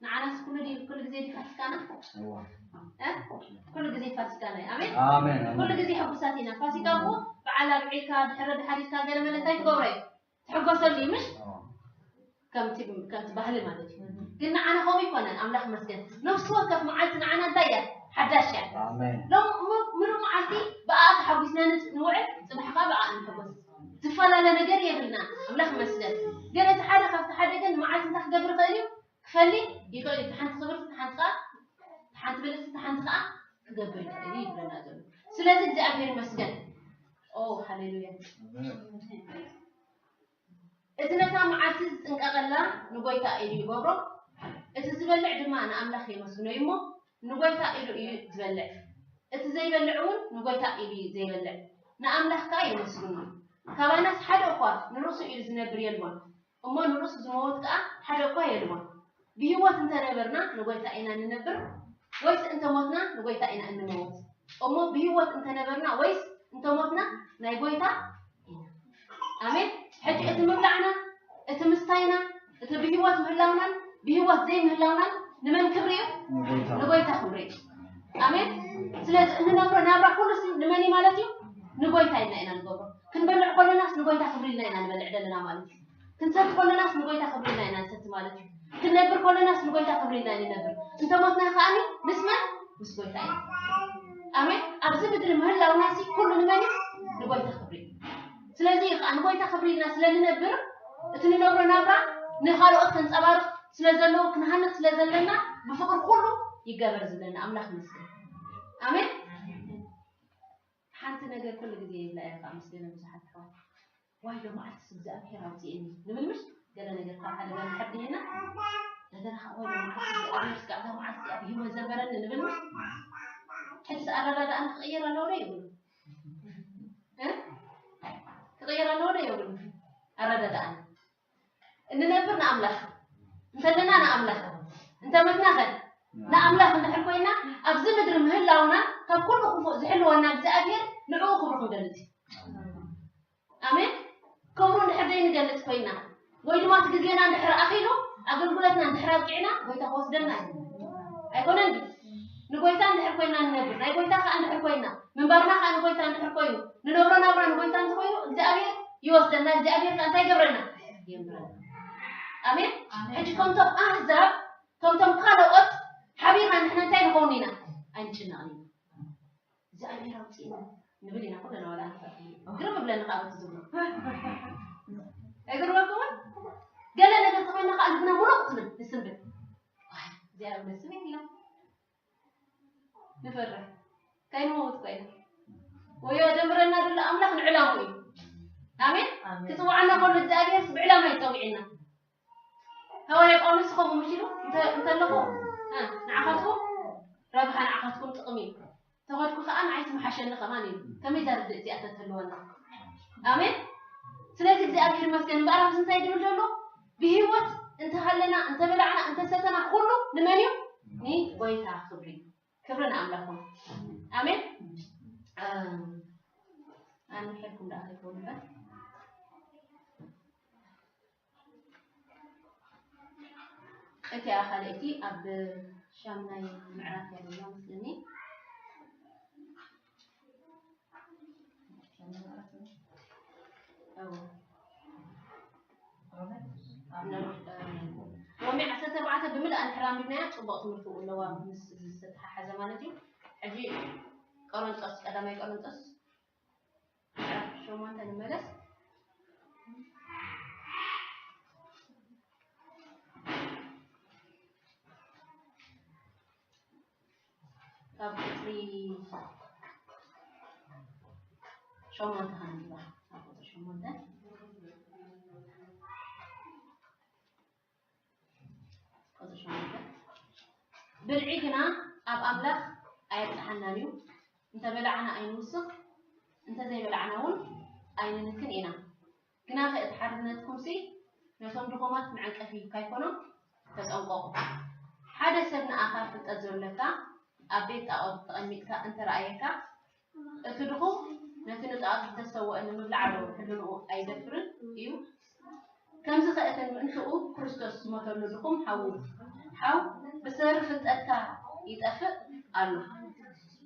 ንዓናስ ኩሉ ድዩ? ኩሉ ግዜ ፋሲካና ኩሉ ግዜ ፋሲካና እዩ። ኣሜን። ኣሜን። ኩሉ ግዜ ሕጉሳት ኢና። ፋሲካ እኮ በዓል ኣብዒልካ ድሕሪ ድሓሪድካ ገለ መለ እንታይ ትገብሮ እዩ? ትሕጎሰሉ እዩ ምሽ? ከምቲ ከምቲ ባህሊ ማለት እዩ። ግን ንዓና ከምኡ ይኮነን። ኣምላኽ መስገን። ነፍሲ ወከፍ መዓልቲ ንዓና እንታይ እያ? ሓዳሽ እያ። ኣሜን። ሎም ምሉእ መዓልቲ ብኣ ተሓጒስና ንውዕል፣ ጽባሕ ከዓ ብኣ ንሕጎስ። ዝፈላለ ነገር የብልና። ኣምላኽ መስገን። ገለ እቲ ሓደ ካብቲ ሓደ ግን መዓልቲ እንታይ ክገብር ይኽእል እዩ? ክፈሊ ይኽእል እዩ። ሓንቲ ክብርቲ ሓንቲ ከዓ ሓንቲ ብልጽቲ ሓንቲ ከዓ ክገብር ይኽእል እዩ ይብለና ዘሎ። ስለዚ እግዚኣብሔር ይመስገን። ኦ ሃሌሉያ። እቲ ነታ መዓልቲ ዝጥንቀቐላ ንጎይታ ኢሉ ይገብሮ። እቲ ዝበልዕ ድማ ንኣምላኽ የመስግኖ እዩ እሞ ንጎይታ ኢሉ እዩ ዝበልዕ። እቲ ዘይበልዕ እውን ንጎይታ ኢሉ እዩ ዘይበልዕ። ንኣምላኽ ከዓ የመስግኖ። ካባናስ ሓደ እኳ ንርእሱ ኢሉ ዝነብር የልቦን። እሞ ንርእሱ ዝመውት ከኣ ሓደ እኳ የልቦን። ብህይወት እንተነበርና ንጎይታ ኢና እንነብር፣ ወይስ እንተሞትና ንጎይታ ኢና እንመውት? እሞ ብህይወት እንተነበርና ወይስ እንተሞትና ናይ ጎይታ ኢና። ኣሜን። ሕጂ እቲ ምብላዕና፣ እቲ ምስታይና፣ እቲ ብህይወት ምህላውናን ብህይወት ዘይምህላውናን ንመን ክብሪ እዩ? ንጎይታ ክብሪ እዩ። ኣሜን። ስለዚ እንነብሮ ናብራ ኩሉ ሲ ንመን እዩ ማለት እዩ? ንጎይታ ኢልና ኢና ንገብሮ። ክንበልዕ ከለናስ ንጎይታ ክብሪ ኢልና ኢና ንበልዕ ዘለና ማለት እዩ። ክንሰቲ ከለናስ ንጎይታ ክብሪ ኢልና ኢና ንሰቲ ማለት እዩ። ክንነብር ከለናስ ንጎይታ ክብሪ ኢልና ኢና ንነብር። እንተሞትና ከኣኒ ምስ መን? ምስ ጎይታ ኢና። ኣሜን። ኣብዚ ምድሪ ምህላውናሲ ኩሉ ንመን እዩ? ንጎይታ ክብሪ እዩ። ስለዚ እዩ ከዓ ንጎይታ ክብሪ ኢልና ስለ ንነብር እቲ ንነብሮ ናብራ ንኻልኦት ከንፀባርቕ ስለ ዘለዎ ክንሃንፅ ስለ ዘለና ብፍቕሪ ኩሉ ይገበር ዝብለና ኣምላኽ ይመስገን። ኣሜን። ሓንቲ ነገር ኩሉ ግዜ ይብላ እየ ከዓ ምስገነ ብዙሓት ኣሕዋት ዋይ ዶ መዓልትስ እግዚኣብሔር ኣውፅእኒ ንብል ምሽ ገለ ነገር ካብ ሓደ ገለ ሕድይና ነገር ከዓ ዋይ ዶ መዓልትስ እግዚኣብሔር ስጋዕ እዛ መዓልቲ ኣብ ህይወት ዘንበረኒ ንብል ምሽ ሕድስ ኣረዳዳእና ክቕየር ኣለዎ ዶ ይብሉ እ? ክቕየር ኣለዎ ዶ የብሉ ኣረዳዳእና እንነብር ንኣምላኽ እንተለና ንኣምላኽ እንተመትና ኸ ንኣምላኽ እንድሕር ኮይና ኣብዚ ምድሪ ምህላውና ካብ ኩሉ ክፉእ ዝሕልወና እግዚኣብሔር ንዕኡ ክብሩ ክንገልጽ እዩ ኣሜን ክብሩ እንድሕር ዘይንገልጽ ኮይና ወይ ድማ እቲ ግዜና እንድሕር ኣኺሉ ኣገልግሎትና እንድሕር ኣብቂዕና ጎይታ ክወስደና እዩ ኣይኮነን ድዩ ንጎይታ እንድሕር ኮይና ንነብር ናይ ጎይታ ከዓ እንድሕር ኮይና ምንባርና ከዓ ንጎይታ እንድሕር ኮይኑ ንነብሮ ናብራ ንጎይታ እንተኮይኑ እግዚኣብሔር ይወስደና እግዚኣብሔር ከዓ እንታይ ይገብረና የንብረና ኣሜን ሕጂ ከምቶም ኣህዛብ ከምቶም ካልኦት ሓቢርና ንሕና እንታይ ንኸውን ኢና ኣይንጭነቕን ኢና እግዚኣብሔር ኣውፅእና ንብል ኢና ኩለና ዋላ ግርም እብለኒ ከዓ በቲ ዝብሎ ኣይገርመኩምን ገለ ነገር ተኮይና ከዓ ልብና ሙሉቕ ትብል ንስንብል እዚኣ ደስ ይብለኒ ንፈርሕ ከይንመውት ኮይና ወዮ ደምረና ዘሎ ኣምላኽ ንዕላሙ እዩ ኣሜን ክፅዋዕና ከሎ እግዚኣብሔር ብዕላማ ይፀዊዕና ሃዋርያ ጳውሎስ ዝኸውን ምሽ ኢሉ እንተለኹ ንዓኻትኩም ረብሃ ንዓኻትኩም ጥቕሚ ተኸድኩ ከዓ ንዓይ ትመሓሸኒ ከማን እዩ ከመይ ዛርድእ እዚኣ ተትህልወና ኣሜን ስለዚ እግዚኣብሔር ይመስገን እምበኣር ኣብዚ እንታይ ድብል ዘሎ ብህይወት እንተሃለና እንተበላዕና እንተሰተና ኩሉ ንመን እዩ ንጎይታ ክብሪ ክብሪ ንኣምላኹም ኣሜን ኣነ ሄድኩም ደኣ ከይከውንበት እቲኣ ካልኣይቲ ኣብ ሻምናይ ምዕራፍ እያ ዘላ መስለኒ ሮሜ ዓሰርተ ኣርባዕተ ብምልኣ እንድሕር ኣንቢብናያ ፅቡቕ ትምህርቲ ኣለዋ ምስ ዝተተሓሓዘ ማለት እዩ ሕጂ ቆሮንጦስ ቀዳማይ ቆሮንጦስ ምዕራፍ ሸሞንተ ንመለስ ካብ ቁፅሪ ሸሞንተ ከነንብባ ካብ ቁፅሪ ሸሞንተ ቁፅሪ ሸሞንተ ብልዒ ግና ኣብ ኣምላኽ ኣየብፅሓናን እዩ እንተበላዕና ኣይንውስኽ እንተዘይበላዕና እውን ኣይንንክን ኢና ግናኸ እቲ ሓርነትኩምሲ ነቶም ድኹማት መዐንቀፊ ካይኮኖም ተጠንቀቑ። ሓደ ሰብ ንኣኻ ፍልጠት ዘሎካ ኣብ ቤት ጣኦት ተቐሚጥካ እንተ ረኣየካ፣ እቲ ድኹም ነቲ ንጣኦት ዝተሰውአ ንምብላዕ ዶ ሕልንኡ ኣይደፍርን እዩ? ከምዚ ኸ እቲ ምእንትኡ ክርስቶስ ዝሞተሉ ድኹም ሓዉ ሓው ብሰሪ ፍልጠትካ ይጠፍእ ኣሎ።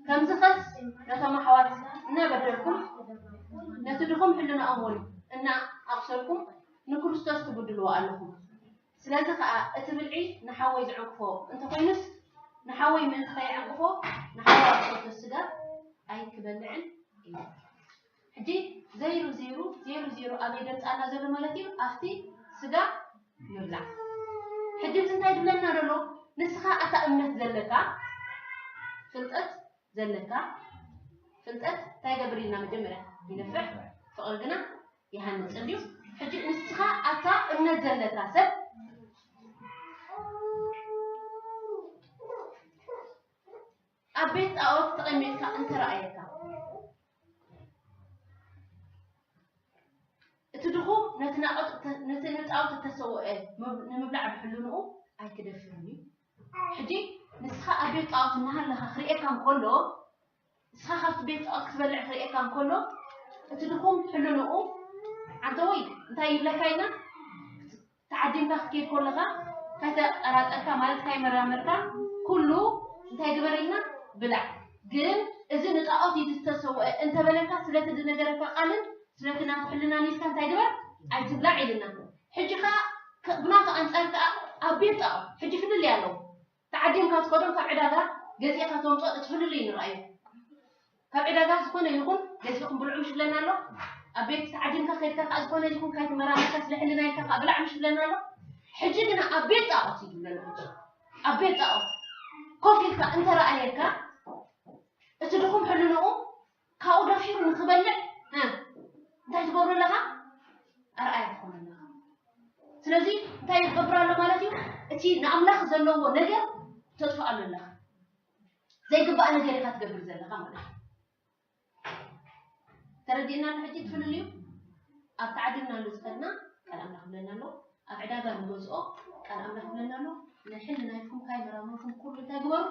ከምዚ ኸስ ነቶም ኣሕዋት እናበደልኩም ነቲ ድኹም ሕልናኦም እውን እናኣቑሰልኩም ንክርስቶስ ትብድልዎ ኣለኹም። ስለዚ ኸኣ እቲ ብልዒ ንሓወይ ዝዕንቅፎ እንተኾይኑስ ንሓወይ ምእንቲ ከይዕንቅፎ ንሓዋ ዝፈቶ ስጋ ኣይክበልዕን እዩ። ሕጂ ዘይሩ ዚሩ ዘይሩ ዚሩ ኣበይ ደምፃና ዘሎ ማለት እዩ? ኣብቲ ስጋ ምብላዕ። ሕጂ እዚ እንታይ ድብለና ዘሎ? ንስኻ ኣታ እምነት ዘለካ ፍልጠት ዘለካ ፍልጠት እንታይ ገብር ኢልና መጀመርያ ይነፍሕ ፍቕሪ ግና ይሃንፅ እንድዩ። ሕጂ ንስኻ ኣታ እምነት ዘለካ ሰብ ኣብ ቤት ጣዖት ተቐሚጥካ እንተረኣየካ እቲ ድኹም ነቲ ናዖት ነቲ ንጣዖት እተሰወአ ንምብላዕ ብሕልንኡ ኣይክደፍርን እዩ። ሕጂ ንስኻ ኣብ ቤት ጣዖት እናሃለኻ ክርእየካ እንከሎ ንስኻ ካብቲ ቤት ጣዖት ክትበልዕ ክርእየካ እንከሎ እቲ ድኹም ሕልንኡ ኣንተ ወይ እንታይ ይብለካ ኢልና ተዓዲምካ ክትከይድ ከለኻ ከይተጠራጠርካ ማለት ከይመራመርካ ኩሉ እንታይ ግበር ኢልና ብላዕ። ግን እዚ ንጣዖት እዩ ዝተሰውአ እንተበለካ ስለቲ ዝነገረካ ቃልን ስለቲ ናቱ ሕልናን ኢልካ እንታይ ግበር ኣይትብላዕ ኢልና። ሕጂ ኸዓ ብናቱ ኣንጻር ከኣ ኣብ ቤት ጣዖት ሕጂ ፍልልይ ኣለዎ። ተዓዲምካ ትኸዶም ካብ ዕዳጋ ገዚእኻ ተምፅኦ እቲ ፍልልይ ንርኣዮ። ካብ ዕዳጋ ዝኾነ ይኹን ገዚእኹም ብልዑ ምሽ ብለና ኣሎ። ኣብ ቤት ተዓዲምካ ከድካ ከዓ ዝኾነ ይኹን ካይትመራመርካ ስለ ሕልና ኢልካ ከዓ ብላዕ ምሽ ብለና ኣሎ። ሕጂ ግና ኣብ ቤት ጣዖት እዩ ዝብለና ሕጂ ኣብ ቤት ጣዖት ኮፍ ኢልካ እንተረኣየካ እቲ ድኹም ሕልንኡ ካብኡ ደፊሩ ንክበልዕ እንታይ ትገብሮ ኣለኻ? ኣርኣያ ትኾኑ ኣለኻ። ስለዚ እንታይ ይገብር ኣሎ ማለት እዩ? እቲ ንኣምላኽ ዘለዎ ነገር ተጥፍኣሉ ኣለኻ። ዘይግባእ ነገር ኢኻ ትገብር ዘለኻ ማለት እዩ። ተረዲእና ኣሎ ሕጂ ትፍልልዩ ኣብ ተዓዲምናሉ ዝኸድና ቃል ኣምላኽ ብለና ኣሎ። ኣብ ዕዳጋ ንገዝኦ ቃል ኣምላኽ ብለና ኣሎ። ንሕልናይኩም ካይ መራመርኩም ኩሉ እንታይ ግበሩ?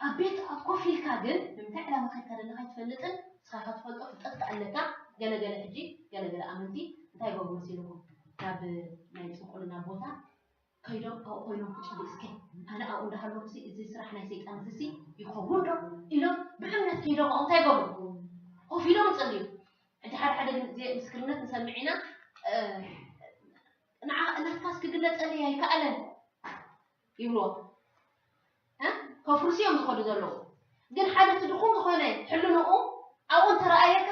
ኣብ ቤት ኣብ ኮፍ ኢልካ ግን ንምንታይ ዕላማ ከድካ ዘለካ ኣይትፈልጥን። ንስኻ ኢኻ ትፈልጦ ፍልጠት ከኣለካ። ገለገለ ሕጂ ገለገለ ኣመንቲ እንታይ ይገብሩ መሲልኩም? ናብ ናይ ጥንቁልና ቦታ ከይዶም ኣብኡ ኮይኖም ክፅሉ እስከ ኣነ ኣብኡ እንዳሃለኹ እዚ ስራሕ ናይ ሰይጣን እዚ ይኸውን ዶ ኢሎም ብእምነት ከይዶም ኣብኡ እንታይ ይገብሩ? ኮፍ ኢሎም ይፅልዩ። ሕጂ ሓደ ሓደ ግን እዚ ምስክርነት ንሰምዕ ኢና። ንዓ ናትካስ ክግለፀለይ ኣይከኣለን ይብልዎ። ከፍርሱ እዮም ዝኸዱ ዘለዉ። ግን ሓደ እቲ ድኹም ዝኾነ ሕልንኡ ኣብኡ እንተረኣየካ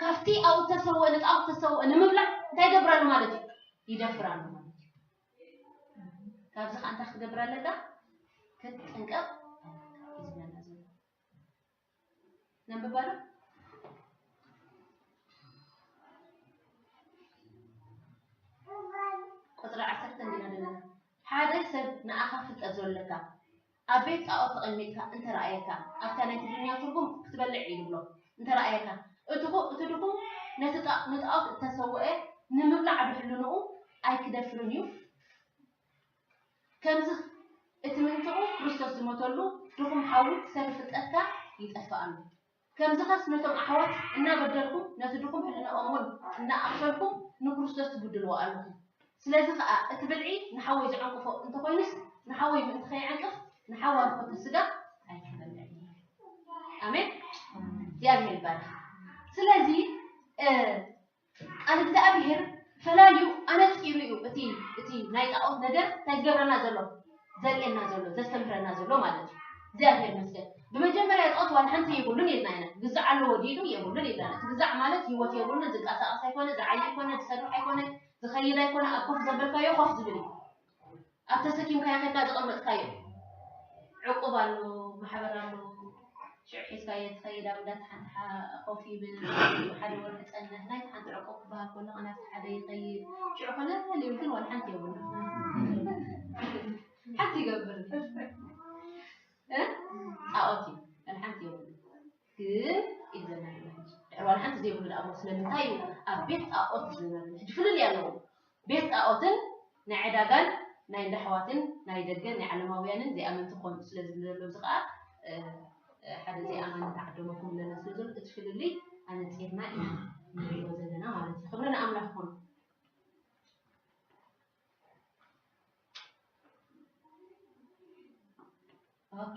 ካብቲ ኣብኡ ተሰውአ ንጣዖት ተሰውአ ንምብላዕ እንታይ ይገብራሉ ማለት እዩ? ይደፍራሉ ማለት እዩ። ካብዚ ከዓ እንታይ ክትገብር ኣለካ? ክትጥንቀቕ እዩ ዝብለና ዘሎ። ነንብባ ዶ? ቁፅሪ ዓሰርተ እንዲና ዘለና ሓደ ሰብ ንኣኻ ፍልጠት ዘለካ ኣብ ቤት ጣዖት ተቐሚጥካ እንተረኣየካ ኣብታ ናይ ትግርኛ ትርጉም ክትበልዕ እዩ ዝብሎ እንተረኣየካ እቲ ድኹም ነቲ ንጣዖት እተሰውአ ንምብላዕ ድሕልንኡ ኣይክደፍርን እዩ። ከምዚ እቲ ምእንትኡ ክርስቶስ ዝሞተሉ ድኹም ሓዊ ሰሪ ፍልጠትካ ይጠፍእ ኣሎ። ከምዚ ኸስ ነቶም ኣሕዋት እናበደልኩም ነቲ ድኹም ሕልናኦም እውን እናኣኽሰልኩም ንክርስቶስ ትብድልዎ ኣለኹም። ስለዚ ኸኣ እቲ ብልዒ ንሓወይ ዝዐንቅፎ እንተኾይኑስ ንሓወይ ምእንቲ ከይዐንቅፍ ንሓዋ ርኹብቲ ስጋ ኣይክበልዕ። ኣሜን። እግዚኣብሔር ይባርክ። ስለዚ ቃል እግዚኣብሔር ፈላልዩ ኣነፂሩ እዩ። እቲ እቲ ናይ ጣዖት ነገር እንታይ ዝገብረና ዘሎ ዘርእየና ዘሎ ዘስተምህረና ዘሎ ማለት እዩ። እግዚኣብሔር ይመስገን። ብመጀመርያ ጣዖት ዋላ ሓንቲ የብሉን ኢልና ኢና። ግዛዕ ኣለዎ ዲሉ የብሉን ኢልና። እቲ ግዛዕ ማለት ህይወት የብሉን፣ ዝንቀሳቐስ ኣይኮነ፣ ዝዓይ ኣይኮነ፣ ዝሰርሕ ኣይኮነ፣ ዝኸይድ ኣይኮነ፣ ኣብ ኮፍ ዘበልካዮ ኮፍ ዝብል እዩ። ኣብ ተሰኪምካዮ ከድካ ዘቐመጥካዮ ዕቁብ ኣሎ፣ ማሕበር ኣሎ፣ ሽዑ ሒዝካዮ ትኸይድ ኣብ እንዳቲ ሓንቲ ኮፍ ይብል፣ ሓደ ወርሒ ጸንሕ፣ ናይቲ ሓንቲ ዕቁብ ክበሃል ከሎ ናብቲ ሓደ ይኸይድ፣ ሽዑ ኮነ ሊብል ግን ዋላ ሓንቲ የብሉ። ሓንቲ ይገብር ጣዖት እዩ፣ ዋላ ሓንቲ የብሉ። ግን ኢሉ ዘናግረና ሕጂ ድሕሪ ዋላ ሓንቲ ዘይብሉ ደኣ እሞ ስለምንታይ እዩ ኣብ ቤት ጣዖት ዝነብር? ሕጂ ፍልልይ ኣለዎ። ቤት ጣዖትን ናይ ዕዳጋን ናይ እንዳሕዋትን ናይ ደገን ናይ ዓለማውያንን ዘይኣመንቲ ክኾኑ ስለ ዝብሉ ዘለዉ እዚ ከዓ ሓደ ዘይኣማኒ ተዓደመኩም ኣለና ስለ ዘሎ እቲ ፍልልይ ኣነፂርና ኢና ንሪኦ ዘለና ማለት እዩ። ክብሪ ንኣምላኽ ይኹን። ኦኬ።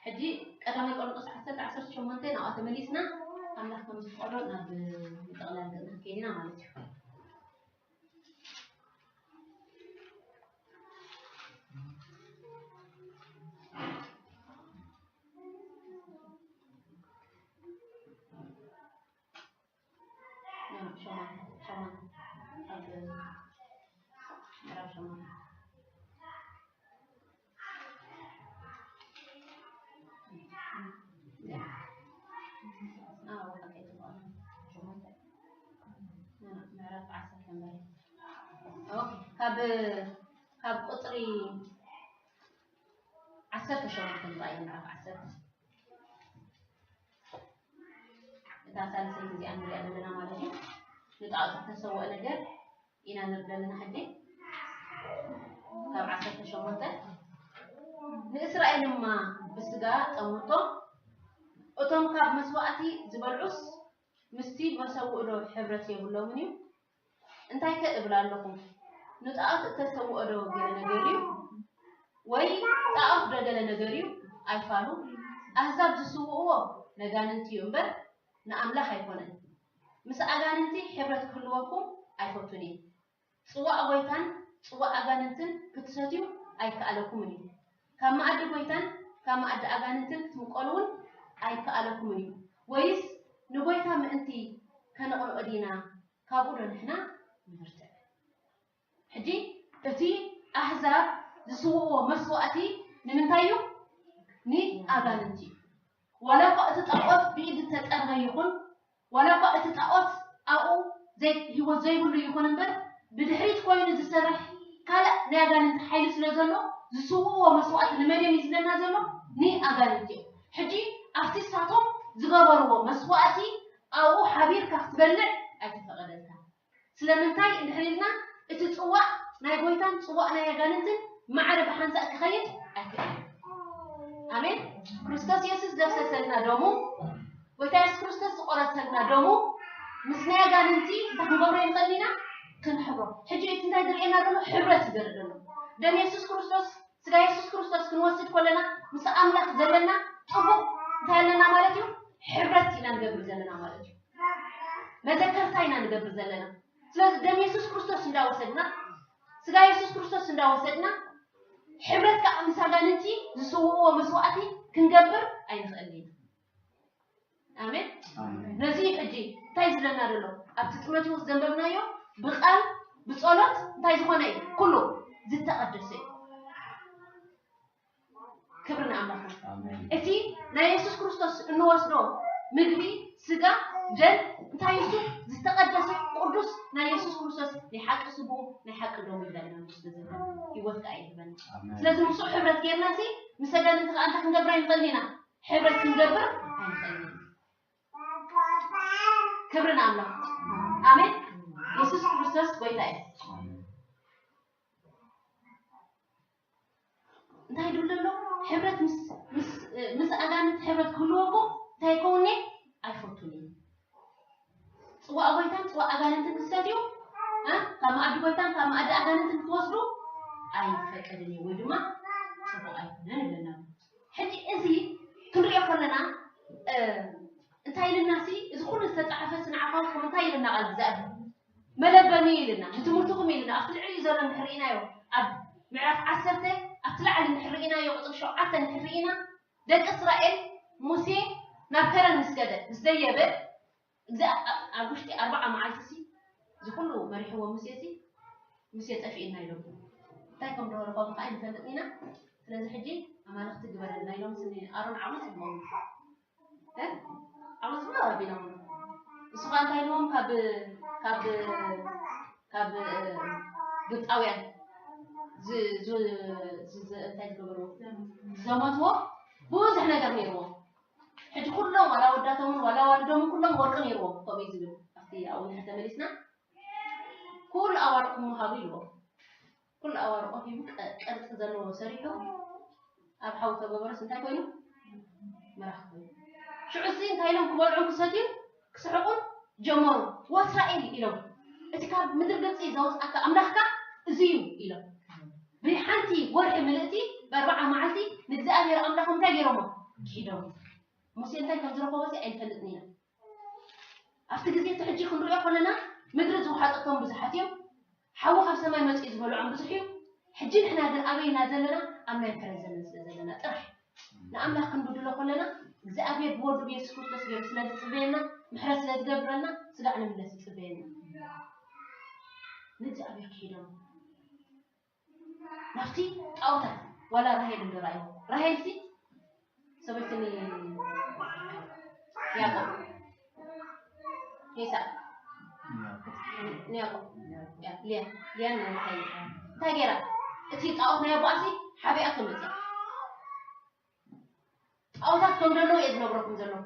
ሕጂ ቀዳማይ ቆሮንቶስ ዓሰርተ፣ ዓሰርተ ሸሞንተ ናብኣ ተመሊስና ኣምላኽ ከም ዝፈቐዶ ናብ ምጥቕላል ገጽና ከይድና ማለት እዩ። ምዕራፍ ሸሞንተ፣ ሸሞንተ፣ ኣብ ምዕራፍ ሸሞንተ። ምዕራፍ ዓሰርተ ንበል። ኦኬ፣ ካብ፣ ካብ ቁጽሪ ዓሰርተ ሸሞንተ ንርኣዮ፣ ምዕራፍ ዓሰርተ። እታ ሳልሰይቲ እዚኣ ንሪኣ ዘለና ማለት እዩ። ንጣዖት እተሰውአ ነገር ኢና ንርኢ ዘለና ሕጂ። ካብ ዓሰርተ ሸሞንተ፣ ንእስራኤልማ ብስጋ ጠምቶም፣ እቶም ካብ መስዋእቲ ዝበልዑስ ምስቲ መሰውእ ዶ ሕብረት የብሎምን እዩ? እንታይ ከ እብል ኣለኹ? ንጣዖት እተሰውኦ ዶ ገለ ነገር እዩ? ወይ ጣዖት ዶ ገለ ነገር እዩ? ኣይፋሉ። ኣህዛብ ዝስውእዎ ነጋንንቲ እዩ እምበር ንኣምላኽ ኣይኮነን። ምስ ኣጋንንቲ ሕብረት ክህልወኩም ኣይፈቱን እየ። ጽዋእ ጎይታን ጽዋእ ኣጋንንትን ክትሰትዩ ኣይከኣለኩምን እዩ። ካብ መኣዲ ጎይታን ካብ መኣዲ ኣጋንንትን ክትምቀሉ እውን ኣይከኣለኩምን እዩ። ወይስ ንጎይታ ምእንቲ ከነቕንኦ ዲና? ካብኡ ዶ ንሕና ንበርትዕ? ሕጂ እቲ ኣህዛብ ዝስውእዎ መስዋእቲ ንምንታይ እዩ? ንኣጋንንቲ እዩ። ዋላ እኳ እቲ ጣዖት ብኢድ እተጸርበ ይኹን፣ ዋላ እኳ እቲ ጣዖት ኣብኡ ዘይ-፣ ህይወት ዘይብሉ ይኹን እምበር፣ ብድሕሪት ኮይኑ ዝሰርሕ ካልእ ናይ ኣጋንንቲ ሓይሊ ስለ ዘሎ፣ ዝስውእዎ መስዋእቲ ንመን እዮም እዩ ዝብለና ዘሎ? ንኣጋንንቲ እዮም። ሕጂ ኣብቲ ንሳቶም ዝገበርዎ መስዋእቲ ኣብኡ ሓቢርካ ክትበልዕ ኣይተፈቐደልካን። ስለምንታይ እንድሕር ኢልና፣ እቲ ጽዋእ ናይ ጎይታን ጽዋእ ናይ ኣጋንንትን ማዕረ ብሓንሳእ ክኸይድ ኣይክእልን። ኣሜን። ክርስቶስ የሱስ ዘፍሰሰልና ደሙ፣ ጎይታ የሱስ ክርስቶስ ዝቆረሰልና ደሙ ምስ ናይ ኣጋንንቲ እንታይ ክንገብሮ ይንኽእል ኢና? ክንሕብሮ። ሕጂ እቲ እንታይ ዝርእየና ዘሎ? ሕብረት እዩ ዘርኢ ዘሎ። ደም የሱስ ክርስቶስ፣ ስጋ የሱስ ክርስቶስ ክንወስድ ከለና ምስ ኣምላኽ ዘለና ጥቡቕ እንታይ ኣለና ማለት እዩ? ሕብረት ኢና ንገብር ዘለና ማለት እዩ። መዘከርታ ኢና ንገብር ዘለና። ስለዚ ደም የሱስ ክርስቶስ እንዳወሰድና፣ ስጋ የሱስ ክርስቶስ እንዳወሰድና፣ ሕብረት ከዓ ምስ ኣጋንንቲ ዝስውእዎ መስዋእቲ ክንገብር ኣይንኽእልን ኢና። ኣሜን። ኣሜን። ነዚ እዩ ሕጂ እንታይ ዝብለና ዘሎ? ኣብቲ ጢሞቴዎስ ዘንበብናዮ ብቃል ብጸሎት እንታይ ዝኾነ እዩ? ኩሉ ዝተቐደሰ እዩ። ክብሪ ንኣምላኽ። ኣሜን። እቲ ናይ የሱስ ክርስቶስ እንወስዶ ምግቢ፣ ስጋ፣ ደም እንታይ እዩ? እሱ ዝተቐደሰ ቅዱስ ናይ የሱስ ክርስቶስ ናይ ሓቂ ስግኡ ናይ ሓቂ ደሙ ይብለና። ንሱ ተዘከር ህይወት ከኣ ይህበና። ኣሜን። ስለዚ ምስኡ ሕብረት ጌርና ሲ ምስ ኣጋንንቲ ከኣ እንታይ ክንገብር ኣይንኽእልን ኢና? ሕብረት ክንገብር ኣይንኽእልን ኢና። ክብሪ ንኣምላኽ። ኣሜን። የሱስ ክርስቶስ ጎይታ እዩ። ኣሜን። እንታይ ድብል ኣሎ? ሕብረት ምስ፣ ምስ፣ እ፣ ምስ ኣጋንንቲ ሕብረት ክህልወኩም እንታይ ይከውንኒ? ኣይፈቱን እዩ። ጽዋእ ጎይታን ጽዋእ ኣጋንንትን ክትሰትዩ፣ እ፣ ካብ መኣዲ ጎይታን ካብ መኣዲ ኣጋንንትን ክትወስዱ ኣይፈቀድን እዩ፣ ወይ ድማ ጽቡቕ ኣይኮነን ይብለና። ሕጂ እዚ ክንሪኦ ከለና፣ እ፣ እንታይ ኢልና ሲ፣ እዚ ኩሉ ዝተጻሕፈ ሲ ንዓኻ ከም እንታይ ኢልና ቃል እግዚኣብሔር? መለበሚ ኢልና፣ ንትምህርትኹም ኢልና፣ ኣብቲ ልዕሊኡ ዘሎ እንድሕር ርኢናዮ፣ ኣብ ምዕራፍ ዓሰርተ ኣብቲ ላዕሊ እንድሕር ርኢናዮ፣ ቁጽሪ ሸውዓተ እንድሕር ርኢና፣ ደቂ እስራኤል ሙሴ ናብ ከረን ምስ ከደ፣ ምስ ደየበ፣ እግዚኣብ-፣ ኣብ ውሽጢ ኣርብዓ መዓልቲ ሲ፣ እዚ ኩሉ መሪሕዎ ሙሴ ሲ፣ ሙሴ ጠፊእና ኢሎም። እንታይ ከም ደወረቆም ከዓ ኣይንፈልጥን ኢና። ስለዚ ሕጂ ኣማልኽቲ ግበረልና ኢሎም ስኒ ኣሮን ዓመፅ ይብሎም። እ? ዓመፅ ብሎ ኣቢሎም። እሱ ከዓ እንታይ ኢልዎም? ካብ፣ ካብ፣ ካብ፣ እ፣ ግብፃውያን ዝ-፣ ዝ-፣ ዝ-፣ ዝ-፣ እንታይ ዝገበርዎ? ዝዘመትዎ ብዙሕ ነገር ነይርዎ። ሕጂ ኩሎም ዋላ ወዳቶምን ዋላ ዋልዶምን ኩሎም ወርቂ ነይርዎም። ከምኡ እዩ ዝብል። ኣብቲ ኣብኡ እንድሕር ተመሊስና፣ ኩሉ ኣዋርቕኩም ሃቡ ኢልዎም። ኩሉ ኣዋርቆ ሂቡ ቀ-፣ ቅርጺ ዘለዎ ሰሪሑ ኣብ ሓዊ ተገበረስ እንታይ ኮይኑ? መራኽ ኮይኑ። ሽዑ እዚ እንታይ ኢሎም ክበልዑን ክሰትዩን ክስሕቁን ጀመሩ። ወእስራኤል ኢሎም፣ እቲ ካብ ምድሪ ግብጺ ዘውጽኣካ ኣምላኽካ እዚ እዩ ኢሎም። ብሓንቲ ወርሒ ምልእቲ ብኣርብዓ መዓልቲ ንእግዚኣብሔር ኣምላኽ እንታይ ገይሮሞ? ክሒዶሞ። ሙሴ እንታይ ከም ዝረኸቦ ሲ ኣይንፈልጥን ኢና። ኣብቲ ግዜ እቲ ሕጂ ክንሪኦ ከለና ምድሪ ዝወሓጠቶም ብዙሓት እዮም። ሓዊ ካብ ሰማይ መፂኡ ዝበልዖም ብዙሕ እዩ። ሕጂ ንሕና ግን ኣበይ ኢና ዘለና? ኣብ ናይ ምሕረት ዘመን ስለ ዘለና ጥራሕ ንኣምላኽ ክንብድሎ ከለና እግዚኣብሔር ብወዱ ብየሱስ ክርስቶስ ገይሩ ስለ ዝፅበየና፣ ምሕረት ስለ ዝገብረልና ስጋዕ ንምለስ ይፅበየና። ንእግዚኣብሔር ክሒዶም ናብቲ ጣዖታት ዋላ ራሄል እንዶ ረኣይዎ። ራሄል ሲ ሰበይቲ ን- ያዕቆብ ሜሳ ንያዕቆብ ያ- ሊያ ሊያን ናይ ራሄል እንታይ ገይራ? እቲ ጣዖት ናይ ኣቦኣሲ ሓቢኣቶ መፅያ። ጣዖታት ከም ዘለዉ እየ ዝነግረኩም ዘለኹ።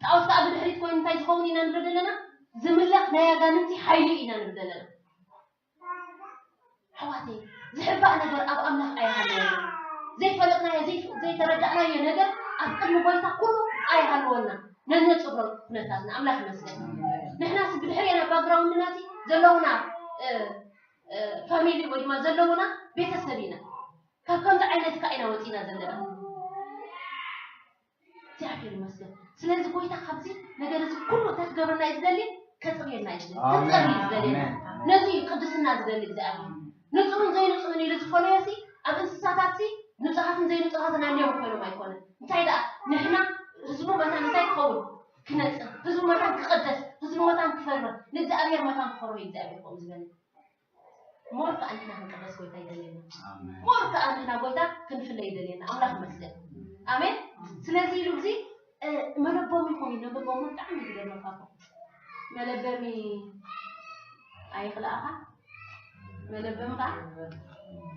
ጣዖት ከዓ ብድሕሪት ኮይኑ እንታይ ዝኸውን ኢና ንብል ዘለና? ዝምለኽ ናይ ኣጋንንቲ ሓይሊ ኢና ንብል ዘለና። ኣሕዋተይ፣ ዝሕባእ ነገር ኣብ ኣምላኽ ኣይሃለወና። ዘይፈለጥናዮ፣ ዘይ- ዘይተረዳእናዮ ነገር ኣብ ቅድሚ ጎይታ ኩሉ ኣይሃለወና። ነነጽብሮ ኩነታትና ኣምላኽ ይመስገን። ንሕናስ ብድሕሪና ባክግራውንድና እቲ ዘለውና እ፣ እ፣ ፋሚሊ ወይ ድማ ዘለውና ቤተሰብ ኢና። ካብ ከምዚ ዓይነት ከዓ ኢና ወፂና ዘለና። እግዚኣብሔር ይመስገን። ስለዚ ጎይታ ካብዚ ነገር እዚ ኩሉ እንታይ ክገብረና እዩ ዝደሊ? ከፅርየና እዩ ዝደሊ። ኣሜን። ክንፀሪ እዩ ዝደልየና። ኣሜን። ነዚ እዩ ቅድስና ዝደሊ እግዚኣብሔር። ንፁህን ዘይንፁህን ኢሉ ዝፈለዮ ሲ ኣብ እንስሳታት ሲ ንፁሃትን ዘይንፁሃትን ኣልዮም ኮይኖም ኣይኮነን። እንታይ ደኣ ንሕና ህዝቡ መታን እንታይ ክኸውን? ክነፅር። ህዝቡ መታን ክቐደስ። ህዝቡ መታን ክፈርህ። ንእግዚኣብሔር መታን ክፈርህ እዩ እግዚኣብሔር ከምኡ ዝበለ። ሞር ከዓ ንሕና ክንቅደስ ጎይታ ይደልየና። ኣሜን። ሞር ከዓ ንሕና ጎይታ ክንፍለ ይደልየና። ኣምላኽ ይመስገን። ኣሜን። ስለዚ ኢሉ እዚ እ፣ መለበሚ ይኸውን እዩ። መለበሚ ብጣዕሚ እዩ ዝገርመካ እኮ። መለበሚ ኣይኽልኣኻ፣ መለበሚ ከዓ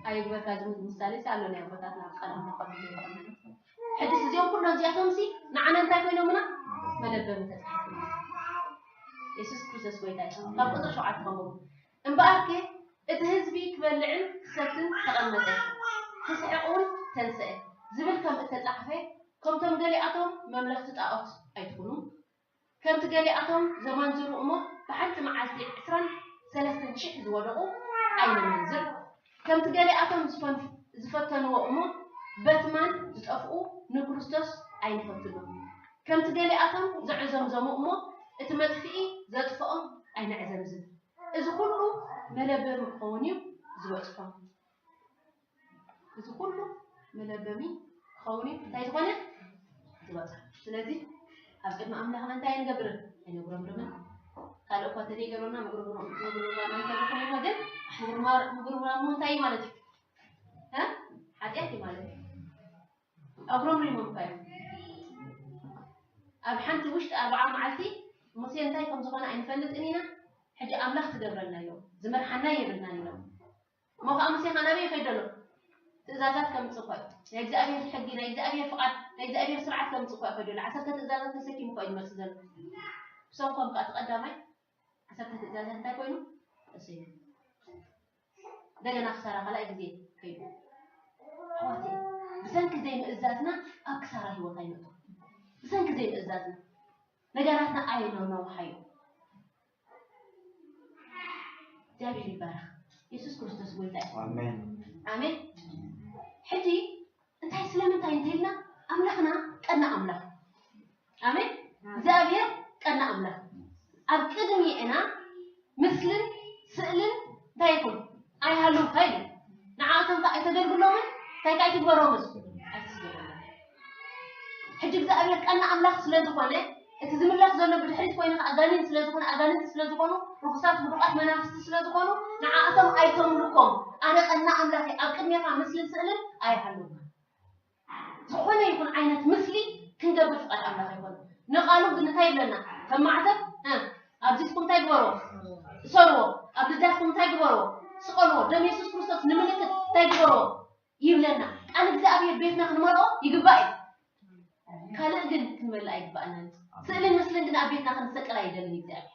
ኣይግበርካ ዝብል ምሳሌ ሲ ኣሎ ናይ ኣቦታትና ኣብ ቃል ኣምላኽ ኣሎ። ሕድስ እዚኦም ኩሎም እዚኣቶም ሲ ንዓና እንታይ ኮይኖምና? መለበሚ ተጻሒፎም። የሱስ ክርስቶስ ጎይታ እዩ። ካብ ቁጽሪ ሸውዓተ ከንብቡ። እምበኣርከ እቲ ህዝቢ ክበልዕን ክሰትን ተቐመጠ፣ ክስሕቕ እውን ተንስአ ዝብል ከም እተጻሕፈ፣ ከምቶም ገሊኣቶም መምለኽቲ ጣዖት ኣይትኹኑ። ከምቲ ገሊኣቶም ዘመንዝሩ እሞ ብሓንቲ መዓልቲ ዕስራን ሰለስተን ሽሕ ዝወደቑ ኣይነመንዝር። ከምቲ ገሊኣቶም ዝፈን- ዝፈተንዎ እሞ በትማን ዝጠፍኡ ንክርስቶስ ኣይንፈትኖ። ከምቲ ገሊኣቶም ዘዕዘምዘሙ እሞ እቲ መጥፍኢ ዘጥፍኦም ኣይነዕዘምዝም። እዚ ኩሉ መለበሚ ክኸውን እዩ ዝበጽሖ። እዚ ኩሉ መለበሚ ክኸውን እዩ እንታይ ዝኾነ ዝበጽሖ። ስለዚ ኣብ ቅድሚ ኣምላኽና እንታይ ኣይንገብርን? ኣይነጉረምርምን። ካልእ እኳ ተደይገበርና ምጉርምራም እንተዝኾነ ግን ምጉርማር- ምጉርምራም እንታይ እዩ ማለት እዩ? እ? ሓጢኣት እዩ ማለት እዩ። ኣጉረምሪሞም እኳ እዮም። ኣብ ሓንቲ ውሽጢ ኣርብዓ መዓልቲ ሙሴ እንታይ ከም ዝኾነ ኣይንፈልጥን ኢና። ሕጂ ኣምላኽ ትገብረልና እዮም። ዝመርሓና የብልናን ኢሎም። እሞ ከዓ ሙሴ ከዓ ናበይ ይኸይድ ኣሎ? ትእዛዛት ከምፅእ እኳ እዩ። ናይ እግዚኣብሔር ሕጊ፣ ናይ እግዚኣብሔር ፍቓድ፣ ናይ እግዚኣብሔር ስርዓት ከምፅእ እኳ ይኸይድ ኣሎ። ዓሰርተ ትእዛዛት ተሰኪሙ እኳ እዩ ዝመፅእ ዘሎ። ብሰንኮም ከዓ እቲ ቀዳማይ ዓሰርተ ትእዛዛት እንታይ ኮይኑ? ተሰይሙ። እንደገና ክሳራ ካልኣይ ግዜ ከይዱ። ኣሕዋተይ፣ ብሰንኪ ዘይምእዛዝና ኣብ ክሳራ ህይወት ኣይመጡ። ብሰንኪ ዘይምእዛዝና ነገራትና ኣየነውነውሓዮ። እግዚኣብሔር ይባረኽ። የሱስ ክርስቶስ ጎይታ እዩ። ኣሜን። ኣሜን። ሕጂ እንታይ ስለምንታይ እንተኢልና ኣምላኽና ቀና ኣምላኽ። ኣሜን። እግዚኣብሔር ቀና ኣምላኽ። ኣብ ቅድሚና ምስልን ስእልን እንታይ ይኹን ኣይሃልው እንታይ እዩ። ንዓኣቶም ከ ኣይተገልግሎምን እንታይ ከ ኣይትግበሮምን ኣይትስገደሎም። ሕጂ እግዚኣብሔር ቀና ኣምላኽ ስለ ዝኾነ እቲ ዝምለኽ ዘሎ ብድሕሪት ኮይኑ ከ ኣጋንንት ስለ ዝኾነ ኣጋንንት ስለ ዝኾኑ ርኩሳት ውዱቃት መናፍስቲ ስለ ዝኾኑ ንዓኣቶም ኣይተምልኮም። ኣነ ቀና ኣምላኽ እየ፣ ኣብ ቅድሜኻ ምስልን ስእልን ኣይሃልውካ። ዝኾነ ይኹን ዓይነት ምስሊ ክንገብር ፍቓድ ኣምላኽ ኣይኮነን። ንቓሉ ግን እንታይ ይብለና? ከም ማዕተብ እ፣ ኣብ ዲስኩም እንታይ ግበርዎ? እሰርዎ። ኣብ ልዳትኩም እንታይ ግበርዎ? ስቐልዎ። ደም የሱስ ክርስቶስ ንምልክት እንታይ ግበርዎ? ይብለና። ቃል እግዚኣብሔር ቤትና ክንመልኦ ይግባእ እዩ። ካልእ ግን ክንመልእ ኣይግባእናን። ስእልን ምስልን ግን ኣብ ቤትና ክንሰቅል ኣይደልን እግዚኣብሔር።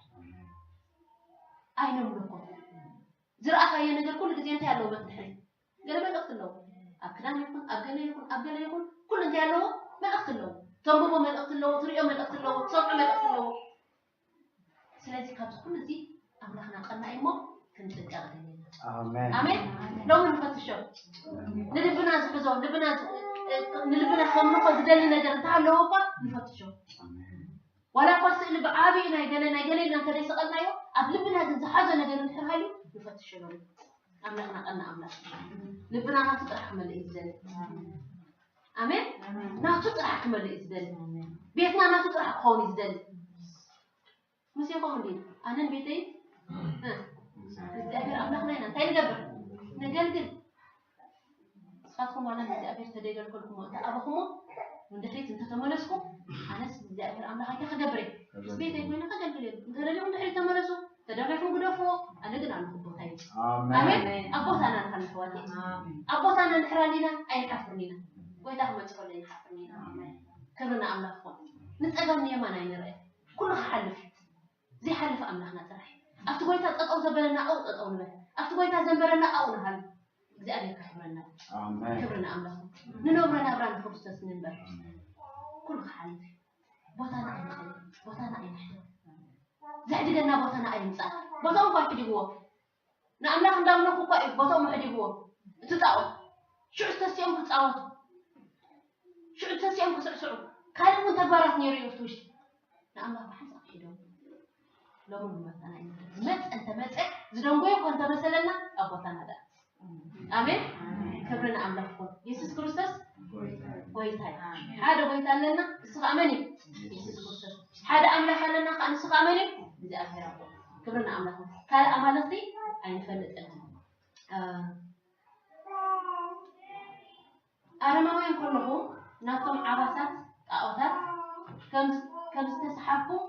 ኣይነምልኮ። ዝረኣኻዮ ነገር ኩሉ ግዜ እንታይ ኣለዎ በቲ ድሕሪት? ገለ መልእኽቲ ኣለዎ። ኣብ ክዳን ይኹን ኣብ ገለ ይኹን ኣብ ገለ ይኹን ኩሉ እንታይ ኣለዎ? መልእኽቲ ኣለዎ። ተንብቦ መልእኽቲ ኣለዎ፣ ትሪኦ መልእኽቲ ኣለዎ፣ ትሰምዖ መልእኽቲ ኣለዎ። ስለዚ ካብዚ ኩሉ እዚ ኣምላኽና ቀናኢ እሞ ክንጥንቀቕ ደለና። ኣሜን። ኣሜን። ሎሚ ንፈትሾ ንልብና ዝሕዞ ልብና ዝ- ንልብና ከምልኾ ዝደሊ ነገር እንተሃለዎ እኳ ንፈትሾ። ዋላ እኳ ስእሊ ብዓብዩ ናይ ገለ ናይ ገለ ኢልና እንተደይሰቐልናዮ፣ ኣብ ልብና ግን ዝሓዞ ነገር እንድሕር ሃልዩ ንፈትሾ። ኣምላኽና ቀና ኣምላኽ፣ ልብና ናቱ ጥራሕ ክመልእ እዩ ዝደሊ። ኣሜን። ናቱ ጥራሕ ክመልእ እዩ ዝደሊ። ቤትና ናቱ ጥራሕ ክኸውን እዩ ዝደሊ። ሙሴ ከምኡ እንዲ ኣነን ቤተይ እግዚኣብሔር ኣምላኽና ኢና። እንታይ ንገብር? ነገልግል። ንስኻትኩም ዋላ ንእግዚኣብሔር ተደይገልገልኩሞ እንተኣበኹሞ፣ ንድሕሪት እንተተመለስኩም፣ ኣነስ እግዚኣብሔር ኣምላኽ እንታይ ክገብር እየ? ምስ ቤተይ ኮይነ ከገልግል እየ። እንተደሊኹም ድሕሪት ተመለሱ፣ ተደሪኹም ግደፍዎ። ኣነ ግን ኣለኹ ቦታይ። ኣሜን። ኣብ ቦታና ንኸን ኣሕዋተይ፣ ኣብ ቦታና እንድሕር ኣሊና ኣይንሓፍርን ኢና። ጎይታ ክመፅእ ከሎ ኣይንሓፍርን ኢና። ክብሪ ንኣምላኽ ይኹን። ንፀጋም ንየማን ኣይንርአ። ኩሉ ክሓልፍ እዩ። ዘይሓልፍ ኣምላኽና ጥራሕ እዩ። ኣብቲ ጎይታ ጠጠው ዘበለና ኣብኡ ጠጠው ንበል። ኣብቲ ጎይታ ዘንበረና ኣብኡ ንሃሉ። እግዚኣብሔር ከሕብረና። ክብሪ ንኣምላኽ። ንነብሮ ናብራ ንክርስቶስ ንንበር። ኩሉ ክሓልፍ እዩ። ቦታና ኣይንኸይድ፣ ቦታና ኣይንሕደግ። ዘሕድገና ቦታና ኣይምፃእ። ቦታኡ እኳ ሕዲግዎ። ንኣምላኽ እንዳምለኹ እኳ እዩ ቦታኦም ኣሕዲግዎ። እቲ ጣዖት ሽዑ ተሲኦም ክፃወቱ፣ ሽዑ ተሲኦም ክስዕስዑ፣ ካልእ እውን ተግባራት ነይሩ እዩ ኣብቲ ውሽጢ። ንኣምላኽ ብሓንሳእ ክሒዶም። ሎሚ እውን መታና እዩ። ዝመፀ እንተመፀ፣ ዝደንጎየ እኳ እንተመሰለና ኣብ ቦታና ደኣ። ኣሜን። ክብሪ ንኣምላኽ ይኹን። የሱስ ክርስቶስ ጎይታ እዩ። ሓደ ጎይታ ኣለና፣ እሱ ከዓ መን እዩ? የሱስ ክርስቶስ። ሓደ ኣምላኽ ኣለና፣ ከዓ ንሱ ከዓ መን እዩ? እግዚኣብሔር ኣቦ። ክብሪ ንኣምላኽ ይኹን። ካልእ ኣማልኽቲ ኣይንፈልጥን። እ፣ ኣረማውያን ከለኹም ናብቶም ዓባሳት ጣዖታት ከም፣ ከም ዝተሰሓብኩም፣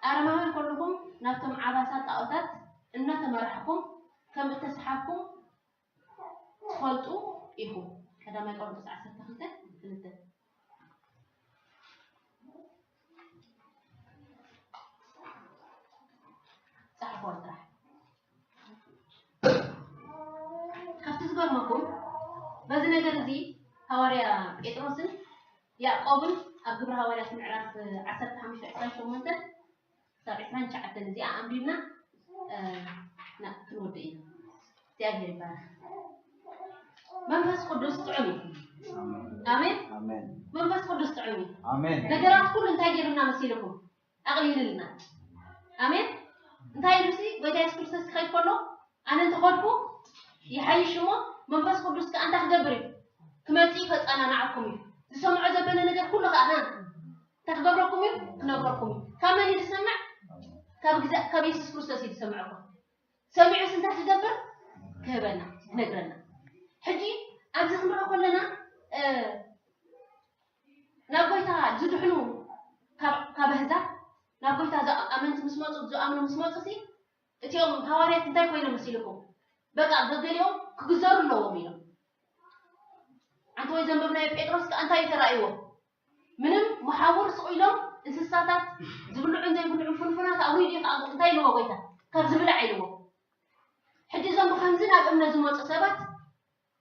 ኣረማውያን ከለኹም ናብቶም ዓባሳት ጣዖታት እናተመራሕኩም ከም እተሰሓብኩም ትፈልጡ ኢኹም። ቀዳማይ ቆሮንቶስ ዓሰርተ ክልተ ክልተ። ጸሓፍዋ ጥራሕ። ካብቲ ዝገርመኩም፣ በዚ ነገር እዚ ሃዋርያ ጴጥሮስን ያዕቆብን ኣብ ግብረ ሃዋርያት ምዕራፍ ዓሰርተ ሓሙሽተ ዕስራን ሸሞንተን ክሳብ ዕስራን ትሽዓተን እዚኣ ኣንቢብና፣ እ፣ ና-፣ ክንወድእ ኢና። እግዚኣብሔር ይባረክ። መንፈስ ቅዱስ ጥዑም እዩ። ኣሜን። ኣሜን። መንፈስ ቅዱስ ጥዑም እዩ። ኣሜን። ነገራት ኩሉ እንታይ ገይሩና መሲልኩም? ኣቕሊልልና። ኣሜን። እንታይ ኢሉ ሲ ጎይታ የሱስ ክርስቶስ ክኸይድ ከሎ፣ ኣነ እንተኸድኩ ይሓይሽ እሞ መንፈስ ቅዱስ ከኣ እንታይ ክገብር እዩ? ክመጽእ እዩ፣ ከጸናንዓኩም እዩ። ዝሰምዖ ዘበለ ነገር ኩሉ ከኣ ና እንታይ ክገብረኩም እዩ? ክነግረኩም እዩ። ካብ መን እዩ ዝሰምዕ? ካብ ግዛ-፣ ካብ የሱስ ክርስቶስ እዩ ዝሰምዕ እኮ። ሰሚዑስ እንታይ ክገብር? ክህበና፣ ክነግረና። ሕጂ ኣብዚ ክንሪኦ ከለና፣ እ፣ ናብ ጎይታ ዝድሕኑ ካብ፣ ካብ ኣህዛብ ናብ ጎይታ ዝኣ-፣ ኣመንቲ ምስ መጹ፣ ዝኣምኑ ምስ መጹ ሲ፣ እቲኦም ሃዋርያት እንታይ ኮይኖም መሲልኩም? በቃ ገገሊኦም ክግዘሩ ኣለዎም ኢሎም። ኣንቲ ወይ ዘንበብናዮ ጴጥሮስ ከኣ እንታይ እዩ ተራእይዎ? ምንም መሓውር ስቕ ኢሎም እንስሳታት ዝብልዑን ዘይብልዑን ፍንፉናት ኣውሪዱ እዩ ከኣ እንታይ ኢልዎ ጎይታ? ካብ ዝብላዕ ኢልዎ። ሕጂ እዞም ብኸምዚ ናብ እምነት ዝመጹ ሰባት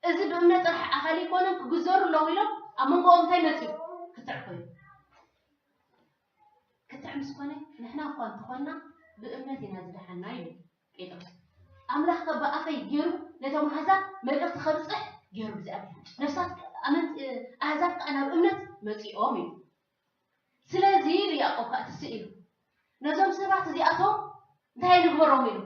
እዚ ብእምነት ጥራሕ ኣኻሊ ኣይኮነን ክግዘሩ ኣለዉ ኢሎም ኣብ መንጎኦም እንታይ መጺኡ? ክትዕ ኮይኑ። ክትዕ ምስ ኮነ ንሕና እኳ እንተኾንና ብእምነት ኢና ዝደሓንና ኢሉ ጴጥሮስ። ኣምላኽ ከ ብኣፈይ ገይሩ ነቶም ኣህዛብ መልእኽቲ ከብጽሕ ገይሩ ብዝኣብ ነፍሳት ኣመንቲ ኣህዛብ ከኣ ናብ እምነት መጺኦም እዩ። ስለዚ ኢሉ ያዕቆብ ከኣ ትስእ ኢሉ ነዞም ሰባት እዚኣቶም እንታይ ንግበሮም ኢሉ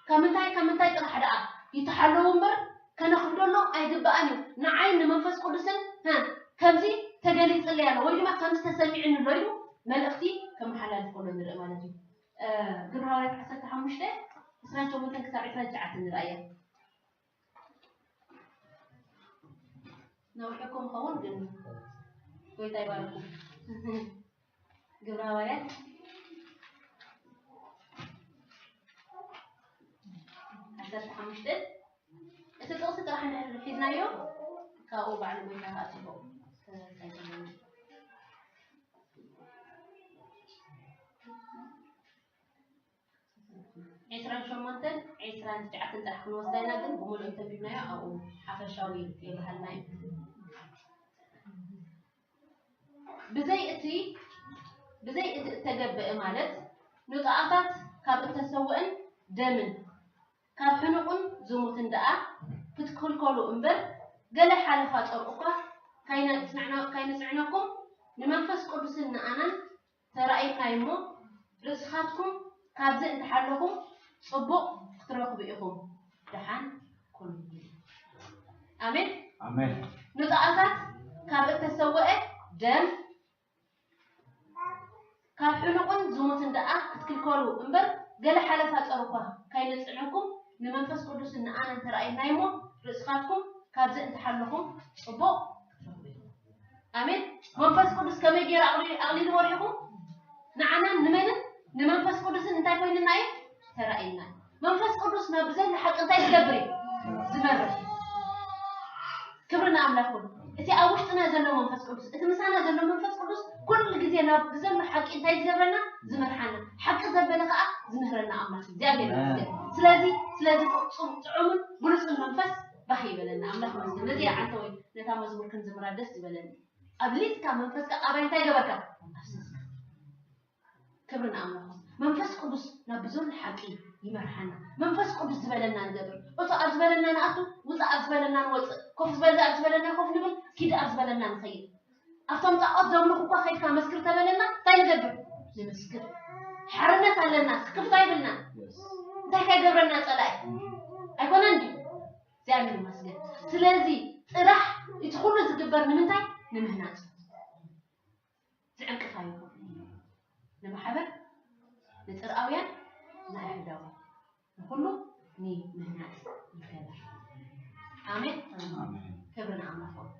ካብ ምንታይ ካብ ምንታይ ጥራሕ ደኣ ይተሓለዉ እምበር ከነኽብደሎም ኣይግባኣን እዩ። ንዓይ ንመንፈስ ቅዱስን ሀ፣ ከምዚ ተገሊጽለይ ኣሎ ወይ ድማ ከምዚ ተሰሚዕኒ ኣሎ ኢሉ መልእኽቲ ከመሓላልፍ ከሎ ንርኢ ማለት እዩ። እ፣ ግብረ ሃዋርያት ዓሰርተ ሓሙሽተ ዕስራን ሸሞንተን ክሳብ ዕስራን ትሽዓተን ንርኣያ። ነዊሕኩም ይኸውን ግን ጎይታ ይባርኩም። ግብረ ሃዋርያት ዓሰርተ ሓሙሽተ እቲ ጥቕሲ ጥራሕ እንድሕር ሒዝናዮ ካብኡ ባዕሉ ጎይታ ከዓ ጽቡቕ ዕስራን ሸሞንተን ዕስራን ትሽዓተን ጥራሕ ክንወስዳ ኢና፣ ግን ብምሉእ እንተንቢብናዮ ኣብኡ ሓፈሻዊ የብሃልና እዩ። ብዘይ እቲ፣ ብዘይ እቲ እተገብአ ማለት ንጥኣታት ካብ እተሰውእን ደምን ካብ ሕኑቕን ዝሙትን ደኣ ክትክልከሉ እምበር ገለ ሓለፋ ጾር እኳ ካይነጽዕነኩም ንመንፈስ ቅዱስን ንኣናን ተራእይና እሞ ርእስኻትኩም ካብዚ እንተሓለኹም ጽቡቕ ክትረኽቡ ኢኹም። ደሓን ኩኑ። ኣሜን። ኣሜን። ንጥኣታት ካብ እተሰወአ ደም ካብ ሕኑቕን ዝሙትን ደኣ ክትክልከሉ እምበር ገለ ሓለፋ ጸር እኳ ካይነጽዕነኩም ንመንፈስ ቅዱስን ንኣናን ተራእይና እሞ ርእስኻትኩም ካብዚ እንተሓለኹም ጽቡቕ ክትረኽቡ ኢኹም። ኣሜን። መንፈስ ቅዱስ ከመይ ገይሩ ኣቕሊ- ኣቕሊልዎ ርኢኹም? ንዓናን ንመንን ንመንፈስ ቅዱስን እንታይ ኮይንና እዩ? ተራእይና። መንፈስ ቅዱስ ናብ ብዘሎ ሓቂ እንታይ ዝገብር እዩ? ዝመርሕ። ክብሪ ንኣምላኽ ይኹን። እቲ ኣብ ውሽጥና ዘሎ መንፈስ ቅዱስ፣ እቲ ምሳና ዘሎ መንፈስ ቅዱስ ኩሉ ግዜ ናብ ብዘሎ ሓቂ እንታይ ዝገብረና? ዝመርሓና። ሓቂ ዘበለ ከዓ ዝምህረና ኣምላኽ እግዚኣብሔር ይመስገን። ስለዚ ስለዚ ጽ- ጥዑምን ብሉጽን መንፈስ ባህ ይበለና ኣምላኽ ይመስገን። ነዚ ይዓንተ ወይ ነታ መዝሙር ክንዝምራ ደስ ዝበለኒ። ኣብሊጽካ መንፈስካ ኣባይ እንታይ ገበርካ? ኣፍሰስካ። ክብሪ ንኣምላኽ። መንፈስ ቅዱስ ናብ ብዘሎ ሓቂ ይመርሓና። መንፈስ ቅዱስ ዝበለና ንገብር። እቶ ኣብ ዝበለና ንኣቱ፣ ውፃእ ኣብ ዝበለና ንወፅእ። ኮፍ ዝበል ኣብ ዝበለና ኮፍ ንብል፣ ኪድ ኣብ ዝበለና ንኸይድ። ኣብቶም ጣዖት ዘምልኹ እኳ ከይድካ መስክር ተበለና እንታይ ንገብር? ንምስክር። ሓርነት ኣለና፣ ስክፍታ ይብልና። እንታይ ከይገብረና ፀላኢ ኣይኮነን ድዩ? እግዚኣብሔር ይመስገን። ስለዚ ጥራሕ እቲ ኩሉ ዝግበር ንምንታይ? ንምህናፅ። ዝዕንቅፋ ይኹን ንማሕበር ንፅርኣውያን ንኣይሁዳውያን ንኩሉ ንምህናፅ ይገበር። ኣሜን። ክብሪ ንኣምላኽ።